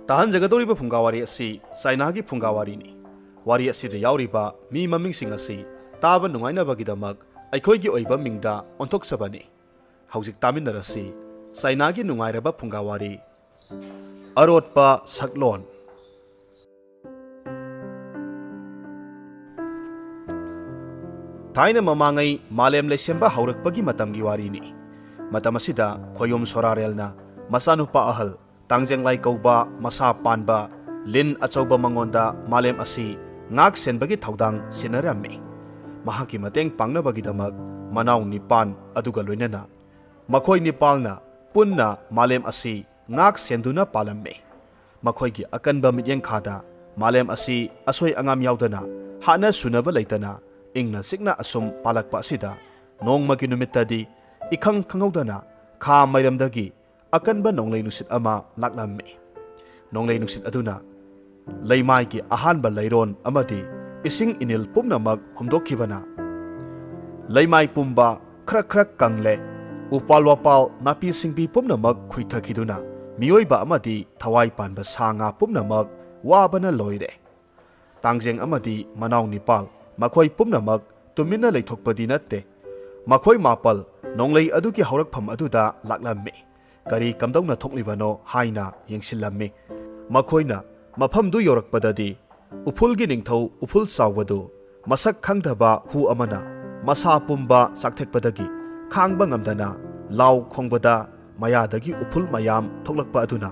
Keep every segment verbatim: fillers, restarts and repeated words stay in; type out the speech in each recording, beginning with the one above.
ꯇꯥꯍꯟꯖꯒꯗꯧꯔꯤꯕ ꯐꯨꯡꯒꯥ ꯋꯥꯔꯤ ꯑꯁꯤ ꯆꯥꯏꯅꯥꯒꯤ ꯐꯨꯡꯒꯥ ꯋꯥꯔꯤꯅꯤ꯫ ꯋꯥꯔꯤ ꯑꯁꯤꯗ ꯌꯥꯎꯔꯤꯕ ꯃꯤ ꯃꯃꯤꯡꯁꯤꯡ ꯑꯁꯤ ꯇꯥꯕ ꯅꯨꯡꯉꯥꯏꯅꯕꯒꯤꯗꯃꯛ ꯑꯩꯈꯣꯏꯒꯤ ꯑꯣꯏꯕ ꯃꯤꯡꯗ ꯑꯣꯟꯊꯣꯛꯆꯕꯅꯤ꯫ ꯍꯧꯖꯤꯛ ꯇꯥꯃꯤꯟꯅꯔꯁꯤ ꯆꯥꯏꯅꯥꯒꯤ ꯅꯨꯡꯉꯥꯏꯔꯕ ꯐꯨꯡꯒꯥ ꯋꯥꯔꯤ꯫ ꯑꯔꯣꯠꯄ ꯁꯛꯂꯣꯟ꯫ ꯊꯥꯏꯅ ꯃꯃꯥꯡꯉꯩ ꯃꯥꯂꯦꯝ ꯂꯩꯁꯦꯝꯕ ꯍꯧꯔꯛꯄꯒꯤ ꯃꯇꯝꯒꯤ ꯋꯥꯔꯤꯅꯤ꯫ ꯃꯇꯝ ꯑꯁꯤꯗ ꯈꯣꯌꯨꯝ ꯁꯣꯔꯥꯔꯦꯜꯅ ꯃꯆꯥꯅꯨꯄꯥ ꯑꯍꯜ ꯇꯥꯡꯖꯦꯡꯂꯥꯏ ꯀꯧꯕ ꯃꯁꯥ ꯄꯥꯟꯕ ꯂꯤꯟ ꯑꯆꯧꯕ ꯃꯉꯣꯟꯗ ꯃꯥꯂꯦꯝ ꯑꯁꯤ ꯉꯥꯛ ꯁꯦꯟꯕꯒꯤ ꯊꯧꯗꯥꯡ ꯁꯤꯟꯅꯔꯝꯃꯤ꯫ ꯃꯍꯥꯛꯀꯤ ꯃꯇꯦꯡ ꯄꯥꯡꯅꯕꯒꯤꯗꯃꯛ ꯃꯅꯥꯎ ꯅꯤꯄꯥꯟ ꯑꯗꯨꯒ ꯂꯣꯏꯅꯅ ꯃꯈꯣꯏ ꯅꯤꯄꯥꯜꯅ ꯄꯨꯟꯅ ꯃꯥꯂꯦꯝ ꯑꯁꯤ ꯉꯥꯛ ꯁꯦꯟꯗꯨꯅ ꯄꯥꯜꯂꯝꯃꯤ꯫ ꯃꯈꯣꯏꯒꯤ ꯑꯀꯟꯕ ꯃꯤꯠꯌꯦꯡꯈꯥꯗ ꯃꯥꯂꯦꯝ ꯑꯁꯤ ꯑꯁꯣꯏ ꯑꯉꯥꯝ ꯌꯥꯎꯗꯅ, ꯍꯥꯠꯅ ꯁꯨꯅꯕ ꯂꯩꯇꯅ ꯏꯪꯅ ꯆꯤꯛꯅ ꯑꯁꯨꯝ ꯄꯥꯜꯂꯛꯄ ꯑꯁꯤꯗ, ꯅꯣꯡꯃꯒꯤ ꯅꯨꯃꯤꯠꯇꯗꯤ ꯏꯈꯪ ꯈꯪꯍꯧꯗꯅ ꯈꯥ ꯃꯩꯔꯝꯗꯒꯤ ꯑꯀꯟꯕ ꯅꯣꯡꯂꯩ ꯅꯨꯡꯁꯤꯠ ꯑꯃ ꯂꯥꯛꯂꯝꯃꯤ꯫ ꯅꯣꯡꯂꯩ ꯅꯨꯡꯁꯤꯠ ꯑꯗꯨꯅ ꯂꯩꯃꯥꯏꯒꯤ ꯑꯍꯥꯟꯕ ꯂꯩꯔꯣꯟ ꯑꯃꯗꯤ ꯏꯁꯤꯡ ꯏꯅꯤꯜ ꯄꯨꯝꯅꯃꯛ ꯍꯨꯝꯗꯣꯛꯈꯤꯕꯅ, ꯂꯩꯃꯥꯏ ꯄꯨꯝꯕ ꯈ꯭ꯔꯛ ꯈ꯭ꯔꯛ ꯀꯪꯂꯦ꯫ ꯎꯄꯥꯜ ꯋꯥꯄꯥꯜ, ꯅꯥꯄꯤ ꯁꯤꯡꯕꯤ ꯄꯨꯝꯅꯃꯛ ꯈꯨꯏꯊꯈꯤꯗꯨꯅ, ꯃꯤꯑꯣꯏꯕ ꯑꯃꯗꯤ ꯊꯋꯥꯏ ꯄꯥꯟꯕ ꯁꯥ ꯉꯥ ꯄꯨꯝꯅꯃꯛ ꯋꯥꯕꯅ ꯂꯣꯏꯔꯦ꯫ ꯇꯥꯡꯖꯦꯡ ꯑꯃꯗꯤ ꯃꯅꯥꯎ ꯅꯤꯄꯥꯜ, ꯃꯈꯣꯏ ꯄꯨꯝꯅꯃꯛ ꯇꯨꯃꯤꯟꯅ ꯂꯩꯊꯣꯛꯄꯗꯤ ꯅꯠꯇꯦ꯫ ꯃꯈꯣꯏ ꯃꯥꯄꯜ ꯅꯣꯡꯂꯩ ꯑꯗꯨꯒꯤ ꯍꯧꯔꯛꯐꯝ ꯑꯗꯨꯗ ꯂꯥꯛꯂꯝꯃꯤ꯫ ꯀꯔꯤ ꯀꯝꯗꯧꯅ ꯊꯣꯛꯂꯤꯕꯅꯣ ꯍꯥꯏꯅ ꯌꯦꯡꯁꯤꯜꯂꯝꯃꯤ꯫ ꯃꯈꯣꯏꯅ ꯃꯐꯝꯗꯨ ꯌꯧꯔꯛꯄꯗꯗꯤ, ꯎꯐꯨꯜꯒꯤ ꯅꯤꯡꯊꯧ ꯎꯐꯨꯜ ꯆꯥꯎꯕꯗꯨ ꯃꯁꯛ ꯈꯪꯗꯕ ꯍꯨ ꯑꯃꯅ ꯃꯁꯥ ꯄꯨꯝꯕ ꯆꯥꯛꯊꯦꯛꯄꯗꯒꯤ ꯈꯥꯡꯕ ꯉꯝꯗꯅ ꯂꯥꯎ ꯈꯣꯡꯕꯗ, ꯃꯌꯥꯗꯒꯤ ꯎꯐꯨꯜ ꯃꯌꯥꯝ ꯊꯣꯛꯂꯛꯄ ꯑꯗꯨꯅ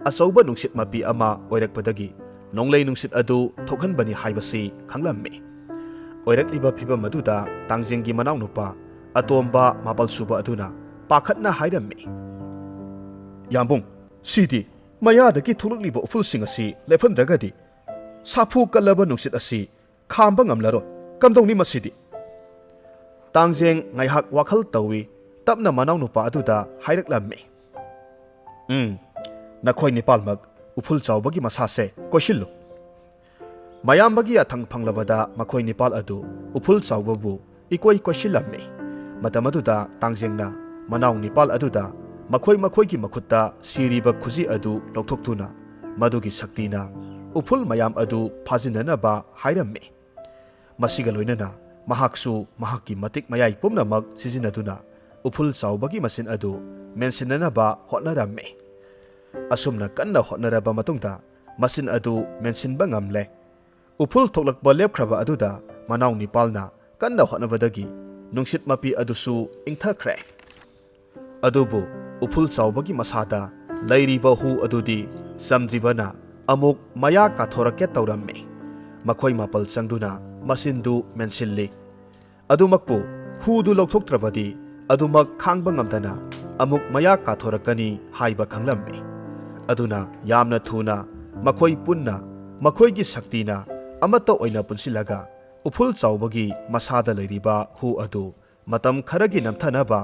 ꯑꯆꯧꯕ ꯅꯨꯡꯁꯤꯠ ꯃꯄꯤ ꯑꯃ ꯑꯣꯏꯔꯛꯄꯗꯒꯤ ꯅꯣꯡꯂꯩ ꯅꯨꯡꯁꯤꯠ ꯑꯗꯨ ꯊꯣꯛꯍꯟꯕꯅꯤ ꯍꯥꯏꯕꯁꯤ ꯈꯪꯂꯝꯃꯤ꯫ ꯑꯣꯏꯔꯛꯂꯤꯕ ꯐꯤꯚꯝ ꯑꯗꯨꯗ ꯇꯥꯡꯖꯦꯡꯒꯤ ꯃꯅꯥꯎꯅꯨꯄꯥ ꯑꯇꯣꯝꯕ ꯃꯥꯄꯜ ꯁꯨꯕ ꯑꯗꯨꯅ ꯄꯥꯈꯠꯅ ꯍꯥꯏꯔꯝꯃꯤ, "ꯌꯥꯝꯕꯨꯡ, ꯁꯤꯗꯤ ꯃꯌꯥꯗꯒꯤ ꯊꯣꯛꯂꯛꯂꯤꯕ ꯎꯐꯨꯜꯁꯤꯡ ꯑꯁꯤ ꯂꯦꯞꯍꯟꯗ꯭ꯔꯒꯗꯤ ꯁꯥꯐꯨ ꯀꯜꯂꯕ ꯅꯨꯡꯁꯤꯠ ꯑꯁꯤ ꯈꯥꯝꯕ ꯉꯝꯂꯔꯣꯏ꯫ ꯀꯝꯗꯧꯅꯤ ꯃꯁꯤꯗꯤ?" ꯇꯥꯡꯖꯦꯡ ꯉꯥꯏꯍꯥꯛ ꯋꯥꯈꯜ ꯇꯧꯏ, ꯇꯞꯅ ꯃꯅꯥꯎꯅꯨꯄꯥ ꯑꯗꯨꯗ ꯍꯥꯏꯔꯛꯂꯝꯃꯤ, "ꯎꯝ, ꯅꯈꯣꯏ ꯅꯤꯄꯥꯜꯃꯛ ꯎꯐꯨꯜ ꯆꯥꯎꯕꯒꯤ ꯃꯁꯥꯁꯦ ꯀꯣꯏꯁꯤꯜꯂꯨ꯫" ꯃꯌꯥꯝꯕꯒꯤ ꯌꯥꯊꯪ ꯐꯪꯂꯕꯗ ꯃꯈꯣꯏ ꯅꯤꯄꯥꯜ ꯑꯗꯨ ꯎꯐꯨꯜ ꯆꯥꯎꯕꯕꯨ ꯏꯀꯣꯏ ꯀꯣꯏꯁꯤꯜꯂꯝꯃꯤ꯫ ꯃꯇꯝ ꯑꯗꯨꯗ ꯇꯥꯡꯖꯦꯡꯅ ꯃꯅꯥꯎ ꯅꯤꯄꯥꯜ ꯑꯗꯨꯗ ꯃꯈꯣꯏ ꯃꯈꯣꯏꯒꯤ ꯃꯈꯨꯠꯇ ꯁꯤꯔꯤꯕ ꯈꯨꯖꯤ ꯑꯗꯨ ꯂꯧꯊꯣꯛꯇꯨꯅ, ꯃꯗꯨꯒꯤ ꯁꯛꯇꯤꯅ ꯎꯐꯨꯜ ꯃꯌꯥꯝ ꯑꯗꯨ ꯐꯥꯖꯤꯟꯅꯅꯕ ꯍꯥꯏꯔꯝꯃꯤ꯫ ꯃꯁꯤꯒ ꯂꯣꯏꯅꯅ ꯃꯍꯥꯛꯁꯨ ꯃꯍꯥꯛꯀꯤ ꯃꯇꯤꯛ ꯃꯌꯥꯏ ꯄꯨꯝꯅꯃꯛ ꯁꯤꯖꯤꯟꯅꯗꯨꯅ ꯎꯐꯨꯜ ꯆꯥꯎꯕꯒꯤ ꯃꯆꯤꯟ ꯑꯗꯨ ꯃꯦꯟꯁꯤꯟꯅꯅꯕ ꯍꯣꯠꯅꯔꯝꯃꯤ꯫ ꯑꯁꯨꯝꯅ ꯀꯟꯅ ꯍꯣꯠꯅꯔꯕ ꯃꯇꯨꯡꯗ ꯃꯆꯤꯟ ꯑꯗꯨ ꯃꯦꯟꯁꯤꯟꯕ ꯉꯝꯂꯦ꯫ ꯎꯐꯨꯜ ꯊꯣꯛꯂꯛꯄ ꯂꯦꯞꯈ꯭ꯔꯕ ꯑꯗꯨꯗ ꯃꯅꯥꯎ ꯅꯤꯄꯥꯜꯅ ꯀꯟꯅ ꯍꯣꯠꯅꯕꯗꯒꯤ ꯅꯨꯡꯁꯤꯠ ꯃꯄꯤ ꯑꯗꯨꯁꯨ ꯏꯪꯊꯈ꯭ꯔꯦ꯫ ꯑꯗꯨꯕꯨ ꯎꯐꯨꯜ ꯆꯥꯎꯕꯒꯤ ꯃꯁꯥꯗ ꯂꯩꯔꯤꯕ ꯍꯨ ꯑꯗꯨꯗꯤ ꯆꯝꯗ꯭ꯔꯤꯕꯅ ꯑꯃꯨꯛ ꯃꯌꯥ ꯀꯥꯊꯣꯔꯛꯀꯦ ꯇꯧꯔꯝꯃꯤ꯫ ꯃꯈꯣꯏ ꯃꯥꯄꯜ ꯆꯪꯗꯨꯅ ꯃꯆꯤꯟꯗꯨ ꯃꯦꯟꯁꯤꯜꯂꯤ꯫ ꯑꯗꯨꯃꯛꯄꯨ ꯍꯨꯗꯨ ꯂꯧꯊꯣꯛꯇ꯭ꯔꯕꯗꯤ ꯑꯗꯨꯃꯛ ꯈꯥꯡꯕ ꯉꯝꯗꯅ ꯑꯃꯨꯛ ꯃꯌꯥ ꯀꯥꯊꯣꯔꯛꯀꯅꯤ ꯍꯥꯏꯕ ꯈꯪꯂꯝꯃꯤ꯫ ꯑꯗꯨꯅ ꯌꯥꯝꯅ ꯊꯨꯅ ꯃꯈꯣꯏ ꯄꯨꯟꯅ ꯃꯈꯣꯏꯒꯤ ꯁꯛꯇꯤꯅ ꯑꯃꯠꯇ ꯑꯣꯏꯅ ꯄꯨꯟꯁꯤꯜꯂꯒ ꯎꯐꯨꯜ ꯆꯥꯎꯕꯒꯤ ꯃꯁꯥꯗ ꯂꯩꯔꯤꯕ ꯍꯨ ꯑꯗꯨ ꯃꯇꯝ ꯈꯔꯒꯤ ꯅꯝꯊꯅꯕ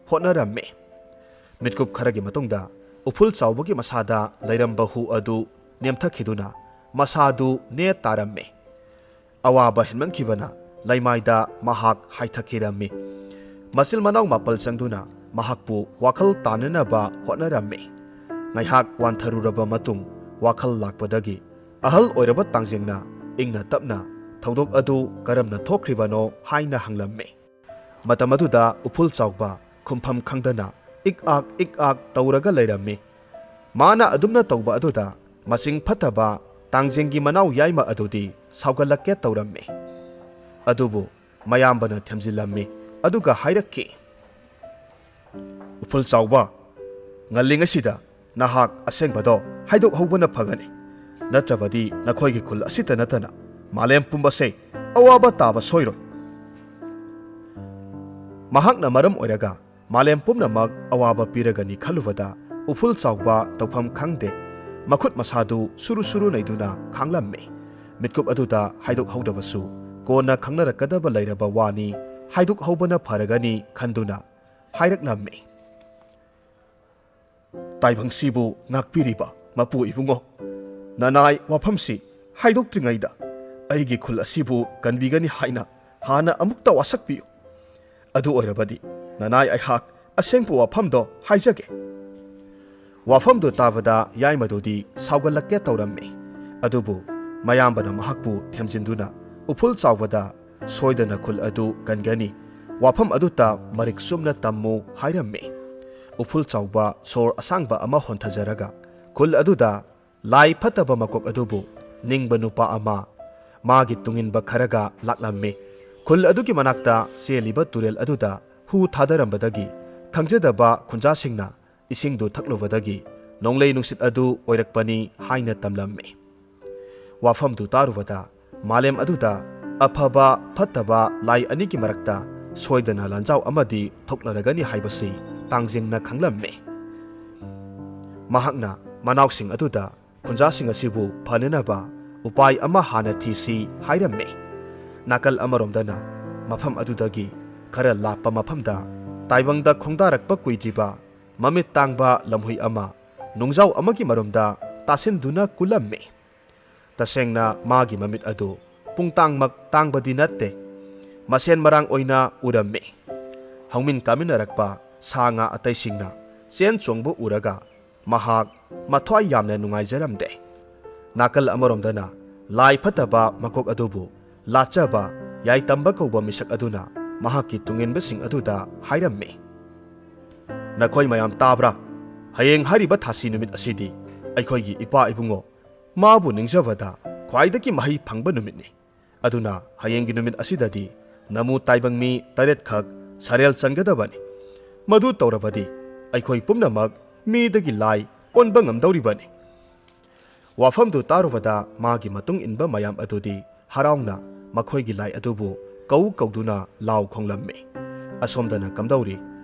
ꯍꯣꯠꯅꯔꯝꯃꯤ꯫ ꯃꯤꯠꯀꯨꯞ ꯈꯔꯒꯤ ꯃꯇꯨꯡꯗ ꯎꯐꯨꯜ ꯆꯥꯎꯕꯒꯤ ꯃꯁꯥꯗ ꯂꯩꯔꯝꯕ ꯍꯨ ꯑꯗꯨ ꯅꯦꯝꯊꯈꯤꯗꯨꯅ ꯃꯁꯥꯗꯨ ꯅꯦ ꯇꯥꯔꯝꯃꯤ꯫ ꯑꯋꯥꯕ ꯍꯦꯟꯃꯟꯈꯤꯕꯅ ꯂꯩꯃꯥꯏꯗ ꯃꯍꯥꯛ ꯍꯥꯏꯊꯈꯤꯔꯝꯃꯤ꯫ ꯃꯆꯤꯜ ꯃꯅꯥꯎ ꯃꯥꯄꯜ ꯆꯪꯗꯨꯅ ꯃꯍꯥꯛꯄꯨ ꯋꯥꯈꯜ ꯇꯥꯅꯅꯕ ꯍꯣꯠꯅꯔꯝꯃꯤ꯫ ꯉꯥꯏꯍꯥꯛ ꯋꯥꯟꯊꯔꯨꯔꯕ ꯃꯇꯨꯡ ꯋꯥꯈꯜ ꯂꯥꯛꯄꯗꯒꯤ ꯑꯍꯜ ꯑꯣꯏꯔꯕ ꯇꯥꯡꯖꯦꯡꯅ ꯏꯪꯅ ꯇꯞꯅ ꯊꯧꯗꯣꯛ ꯑꯗꯨ ꯀꯔꯝꯅ ꯊꯣꯛꯈ꯭ꯔꯤꯕꯅꯣ ꯍꯥꯏꯅ ꯍꯪꯂꯝꯃꯤ꯫ ꯃꯇꯝ ꯑꯗꯨꯗ ꯎꯐꯨꯜ ꯆꯥꯎꯕ ꯈꯨꯝꯐꯝ ꯈꯪꯗꯅ ꯏꯛ ꯑꯥꯛ ꯏꯛ ꯑꯥꯛ ꯇꯧꯔꯒ ꯂꯩꯔꯝꯃꯤ꯫ ꯃꯥꯅ ꯑꯗꯨꯝꯅ ꯇꯧꯕ ꯑꯗꯨꯗ ꯃꯆꯤꯡ ꯐꯠꯇꯕ ꯇꯥꯡꯖꯦꯡꯒꯤ ꯃꯅꯥꯎ ꯌꯥꯏꯃ ꯑꯗꯨꯗꯤ ꯁꯥꯎꯒꯠꯂꯛꯀꯦ ꯇꯧꯔꯝꯃꯤ꯫ ꯑꯗꯨꯕꯨ ꯃꯌꯥꯝꯕꯅ ꯊꯦꯝꯖꯤꯜꯂꯝꯃꯤ, ꯑꯗꯨꯒ ꯍꯥꯏꯔꯛꯈꯤ, "ꯎꯐꯨꯜ ꯆꯥꯎꯕ, ꯉꯜꯂꯤꯉꯩꯁꯤꯗ ꯅꯍꯥꯛ ꯑꯁꯦꯡꯕꯗꯣ ꯍꯥꯏꯗꯣꯛꯍꯧꯕꯅ ꯐꯒꯅꯤ꯫ ꯅꯠꯇ꯭ꯔꯕꯗꯤ ꯅꯈꯣꯏꯒꯤ ꯈꯨꯜ ꯑꯁꯤꯇ ꯅꯠꯇꯅ ꯃꯥꯂꯦꯝ ꯄꯨꯝꯕꯁꯦ ꯑꯋꯥꯕ ꯇꯥꯕ ꯁꯣꯏꯔꯣꯏ꯫" ꯃꯍꯥꯛꯅ ꯃꯔꯝ ꯑꯣꯏꯔꯒ ꯃꯥꯂꯦꯝ ꯄꯨꯝꯅꯃꯛ ꯑꯋꯥꯕ ꯄꯤꯔꯒꯅꯤ ꯈꯜꯂꯨꯕꯗ ꯎꯐꯨꯜ ꯆꯥꯎꯕ ꯇꯧꯐꯝ ꯈꯪꯗꯦ꯫ ꯃꯈꯨꯠ ꯃꯁꯥꯗꯨ ꯁꯨꯔꯨ ꯁꯨꯔꯨ ꯅꯩꯗꯨꯅ ꯈꯥꯡꯂꯝꯃꯤ꯫ ꯃꯤꯠꯀꯨꯞ ꯑꯗꯨꯗ ꯍꯥꯏꯗꯣꯛꯍꯧꯗꯕꯁꯨ ꯀꯣꯟꯅ ꯈꯪꯅꯔꯛꯀꯗꯕ ꯂꯩꯔꯕ ꯋꯥꯅꯤ, ꯍꯥꯏꯗꯣꯛꯍꯧꯕꯅ ꯐꯔꯒꯅꯤ ꯈꯟꯗꯨꯅ ꯍꯥꯏꯔꯛꯂꯝꯃꯤ꯫ "ꯇꯥꯏꯕꯪꯁꯤꯕꯨ ꯉꯥꯛꯄꯤꯔꯤꯕ ꯃꯄꯨ ꯏꯕꯨꯡꯉꯣ, ꯅꯅꯥꯏ ꯋꯥꯐꯝꯁꯤ ꯍꯥꯏꯗꯣꯛꯇ꯭ꯔꯤꯉꯩꯗ ꯑꯩꯒꯤ ꯈꯨꯜ ꯑꯁꯤꯕꯨ ꯀꯟꯕꯤꯒꯅꯤ ꯍꯥꯏꯅ ꯍꯥꯟꯅ ꯑꯃꯨꯛꯇ ꯋꯥꯁꯛꯄꯤꯌꯨ꯫ ꯑꯗꯨ ꯑꯣꯏꯔꯕꯗꯤ ꯅꯅꯥꯏ ꯑꯩꯍꯥꯛ ꯑꯁꯦꯡꯕ ꯋꯥꯐꯝꯗꯣ ꯍꯥꯏꯖꯒꯦ꯫" ꯋꯥꯐꯝꯗꯨ ꯇꯥꯕꯗ ꯌꯥꯏꯃꯗꯨꯗꯤ ꯁꯥꯎꯒꯠꯂꯛꯀꯦ ꯇꯧꯔꯝꯃꯤ꯫ ꯑꯗꯨꯕꯨ ꯃꯌꯥꯝꯕꯅ ꯃꯍꯥꯛꯄꯨ ꯊꯦꯝꯖꯤꯟꯗꯨꯅ, "ꯎꯐꯨꯜ ꯆꯥꯎꯕꯗ ꯁꯣꯏꯗꯅ ꯈꯨꯜ ꯑꯗꯨ ꯀꯟꯒꯅꯤ꯫ ꯋꯥꯐꯝ ꯑꯗꯨꯇ ꯃꯔꯤꯛ ꯆꯨꯝꯅ ꯇꯝꯃꯨ" ꯍꯥꯏꯔꯝꯃꯤ꯫ ꯎꯐꯨꯜ ꯆꯥꯎꯕ ꯁꯣꯔ ꯑꯁꯥꯡꯕ ꯑꯃ ꯍꯣꯟꯊꯖꯔꯒ ꯈꯨꯜ ꯑꯗꯨꯗ ꯂꯥꯏ ꯐꯠꯇꯕ ꯃꯀꯣꯛ ꯑꯗꯨꯕꯨ ꯅꯤꯡꯕ ꯅꯨꯄꯥ ꯑꯃ ꯃꯥꯒꯤ ꯇꯨꯡꯏꯟꯕ ꯈꯔꯒ ꯂꯥꯛꯂꯝꯃꯤ꯫ ꯈꯨꯜ ꯑꯗꯨꯒꯤ ꯃꯅꯥꯛꯇ ꯆꯦꯜꯂꯤꯕ ꯇꯨꯔꯦꯜ ꯑꯗꯨꯗ ꯍꯨ ꯊꯥꯗꯔꯝꯕꯗꯒꯤ ꯈꯪꯖꯗꯕ ꯈꯨꯟꯖꯥꯁꯤꯡꯅ ꯏꯁꯤꯡꯗꯨ ꯊꯛꯂꯨꯕꯗꯒꯤ ꯅꯣꯡꯂꯩ ꯅꯨꯡꯁꯤꯠ ꯑꯗꯨ ꯑꯣꯏꯔꯛꯄꯅꯤ ꯍꯥꯏꯅ ꯇꯝꯂꯝꯃꯤ꯫ ꯋꯥꯐꯝꯗꯨ ꯇꯥꯔꯨꯕꯗ ꯃꯥꯂꯦꯝ ꯑꯗꯨꯗ ꯑꯐꯕ ꯐꯠꯇꯕ ꯂꯥꯏ ꯑꯅꯤꯒꯤ ꯃꯔꯛꯇ ꯁꯣꯏꯗꯅ ꯂꯥꯟꯖꯥꯎ ꯑꯃꯗꯤ ꯊꯣꯛꯂꯔꯒꯅꯤ ꯍꯥꯏꯕꯁꯤ ꯇꯥꯡꯖꯤꯡꯅ ꯈꯪꯂꯝꯃꯤ꯫ ꯃꯍꯥꯛꯅ ꯃꯅꯥꯎꯁꯤꯡ ꯑꯗꯨꯗ ꯈꯨꯟꯖꯥꯁꯤꯡ ꯑꯁꯤꯕꯨ ꯐꯅꯅꯕ ꯎꯄꯥꯏ ꯑꯃ ꯍꯥꯟꯅ ꯊꯤꯁꯤ ꯍꯥꯏꯔꯝꯃꯤ꯫ ꯅꯥꯀꯜ ꯑꯃꯔꯣꯝꯗꯅ ꯃꯐꯝ ꯑꯗꯨꯗꯒꯤ ꯈꯔ ꯂꯥꯞꯄ ꯃꯐꯝꯗ ꯇꯥꯏꯕꯪꯗ ꯈꯣꯡꯗꯥꯔꯛꯄ ꯀꯨꯏꯗ꯭ꯔꯤꯕ ꯃꯃꯤꯠ ꯇꯥꯡꯕ ꯂꯝꯍꯨꯏ ꯑꯃ ꯅꯨꯡꯖꯥꯎ ꯑꯃꯒꯤ ꯃꯔꯨꯝꯗ ꯇꯥꯁꯤꯟꯗꯨꯅ ꯀꯨꯜꯂꯝꯃꯤ꯫ ꯇꯁꯦꯡꯅ ꯃꯥꯒꯤ ꯃꯃꯤꯠ ꯑꯗꯨ ꯄꯨꯡꯇꯥꯡꯃꯛ ꯇꯥꯡꯕꯗꯤ ꯅꯠꯇꯦ, ꯃꯁꯦꯟ ꯃꯔꯥꯡ ꯑꯣꯏꯅ ꯎꯔꯝꯃꯤ꯫ ꯍꯧꯃꯤꯟ ꯀꯥꯃꯤꯟꯅꯔꯛꯄ ꯁꯥ ꯉꯥ ꯑꯇꯩꯁꯤꯡꯅ ꯆꯦꯟ ꯆꯣꯡꯕ ꯎꯔꯒ ꯃꯍꯥꯛ ꯃꯊ꯭ꯋꯥꯏ ꯌꯥꯝꯅ ꯅꯨꯡꯉꯥꯏꯖꯔꯝꯗꯦ꯫ ꯅꯥꯀꯜ ꯑꯃꯔꯣꯝꯗꯅ ꯂꯥꯏ ꯐꯠꯇꯕ ꯃꯀꯣꯛ ꯑꯗꯨꯕꯨ ꯂꯥꯠꯆꯕ ꯌꯥꯏꯇꯝꯕ ꯀꯧꯕ ꯃꯤꯁꯛ ꯑꯗꯨꯅ ꯃꯍꯥꯛꯀꯤ ꯇꯨꯡꯏꯟꯕꯁꯤꯡ ꯑꯗꯨꯗ ꯍꯥꯏꯔꯝꯃꯤ, "ꯅꯈꯣꯏ ꯃꯌꯥꯝ ꯇꯥꯕ꯭ꯔꯥ? ꯍꯌꯦꯡ ꯍꯥꯏꯔꯤꯕ ꯊꯥꯁꯤ ꯅꯨꯃꯤꯠ ꯑꯁꯤꯗꯤ ꯑꯩꯈꯣꯏꯒꯤ ꯏꯄꯥ ꯏꯕꯨꯡꯉꯣ ꯃꯥꯕꯨ ꯅꯤꯡꯖꯕꯗ ꯈ꯭ꯋꯥꯏꯗꯒꯤ ꯃꯍꯩ ꯐꯪꯕ ꯅꯨꯃꯤꯠꯅꯤ꯫ ꯑꯗꯨꯅ ꯍꯌꯦꯡꯒꯤ ꯅꯨꯃꯤꯠ ꯑꯁꯤꯗꯗꯤ ꯅꯃꯨ ꯇꯥꯏꯕꯪ ꯃꯤ ꯇꯔꯦꯠꯈꯛ ꯁꯔꯦꯜ ꯆꯟꯒꯗꯕꯅꯤ꯫ ꯃꯗꯨ ꯇꯧꯔꯕꯗꯤ ꯑꯩꯈꯣꯏ ꯄꯨꯝꯅꯃꯛ ꯃꯤꯗꯒꯤ ꯂꯥꯏ ꯑꯣꯟꯕ ꯉꯝꯗꯧꯔꯤꯕꯅꯤ"꯫ ꯋꯥꯐꯝꯗꯨ ꯇꯥꯔꯨꯕꯗ ꯃꯥꯒꯤ ꯃꯇꯨꯡ ꯏꯟꯕ ꯃꯌꯥꯝ ꯑꯗꯨꯗꯤ ꯍꯔꯥꯎꯅ ꯃꯈꯣꯏꯒꯤ ꯂꯥꯏ ꯑꯗꯨꯕꯨ ꯀꯧ ꯀꯧꯗꯨꯅ ꯂꯥꯎ ꯈꯣꯡꯂꯝꯃꯤ꯫ ꯑꯁꯣꯝꯗꯅ ꯀꯝꯗꯧꯔꯤ?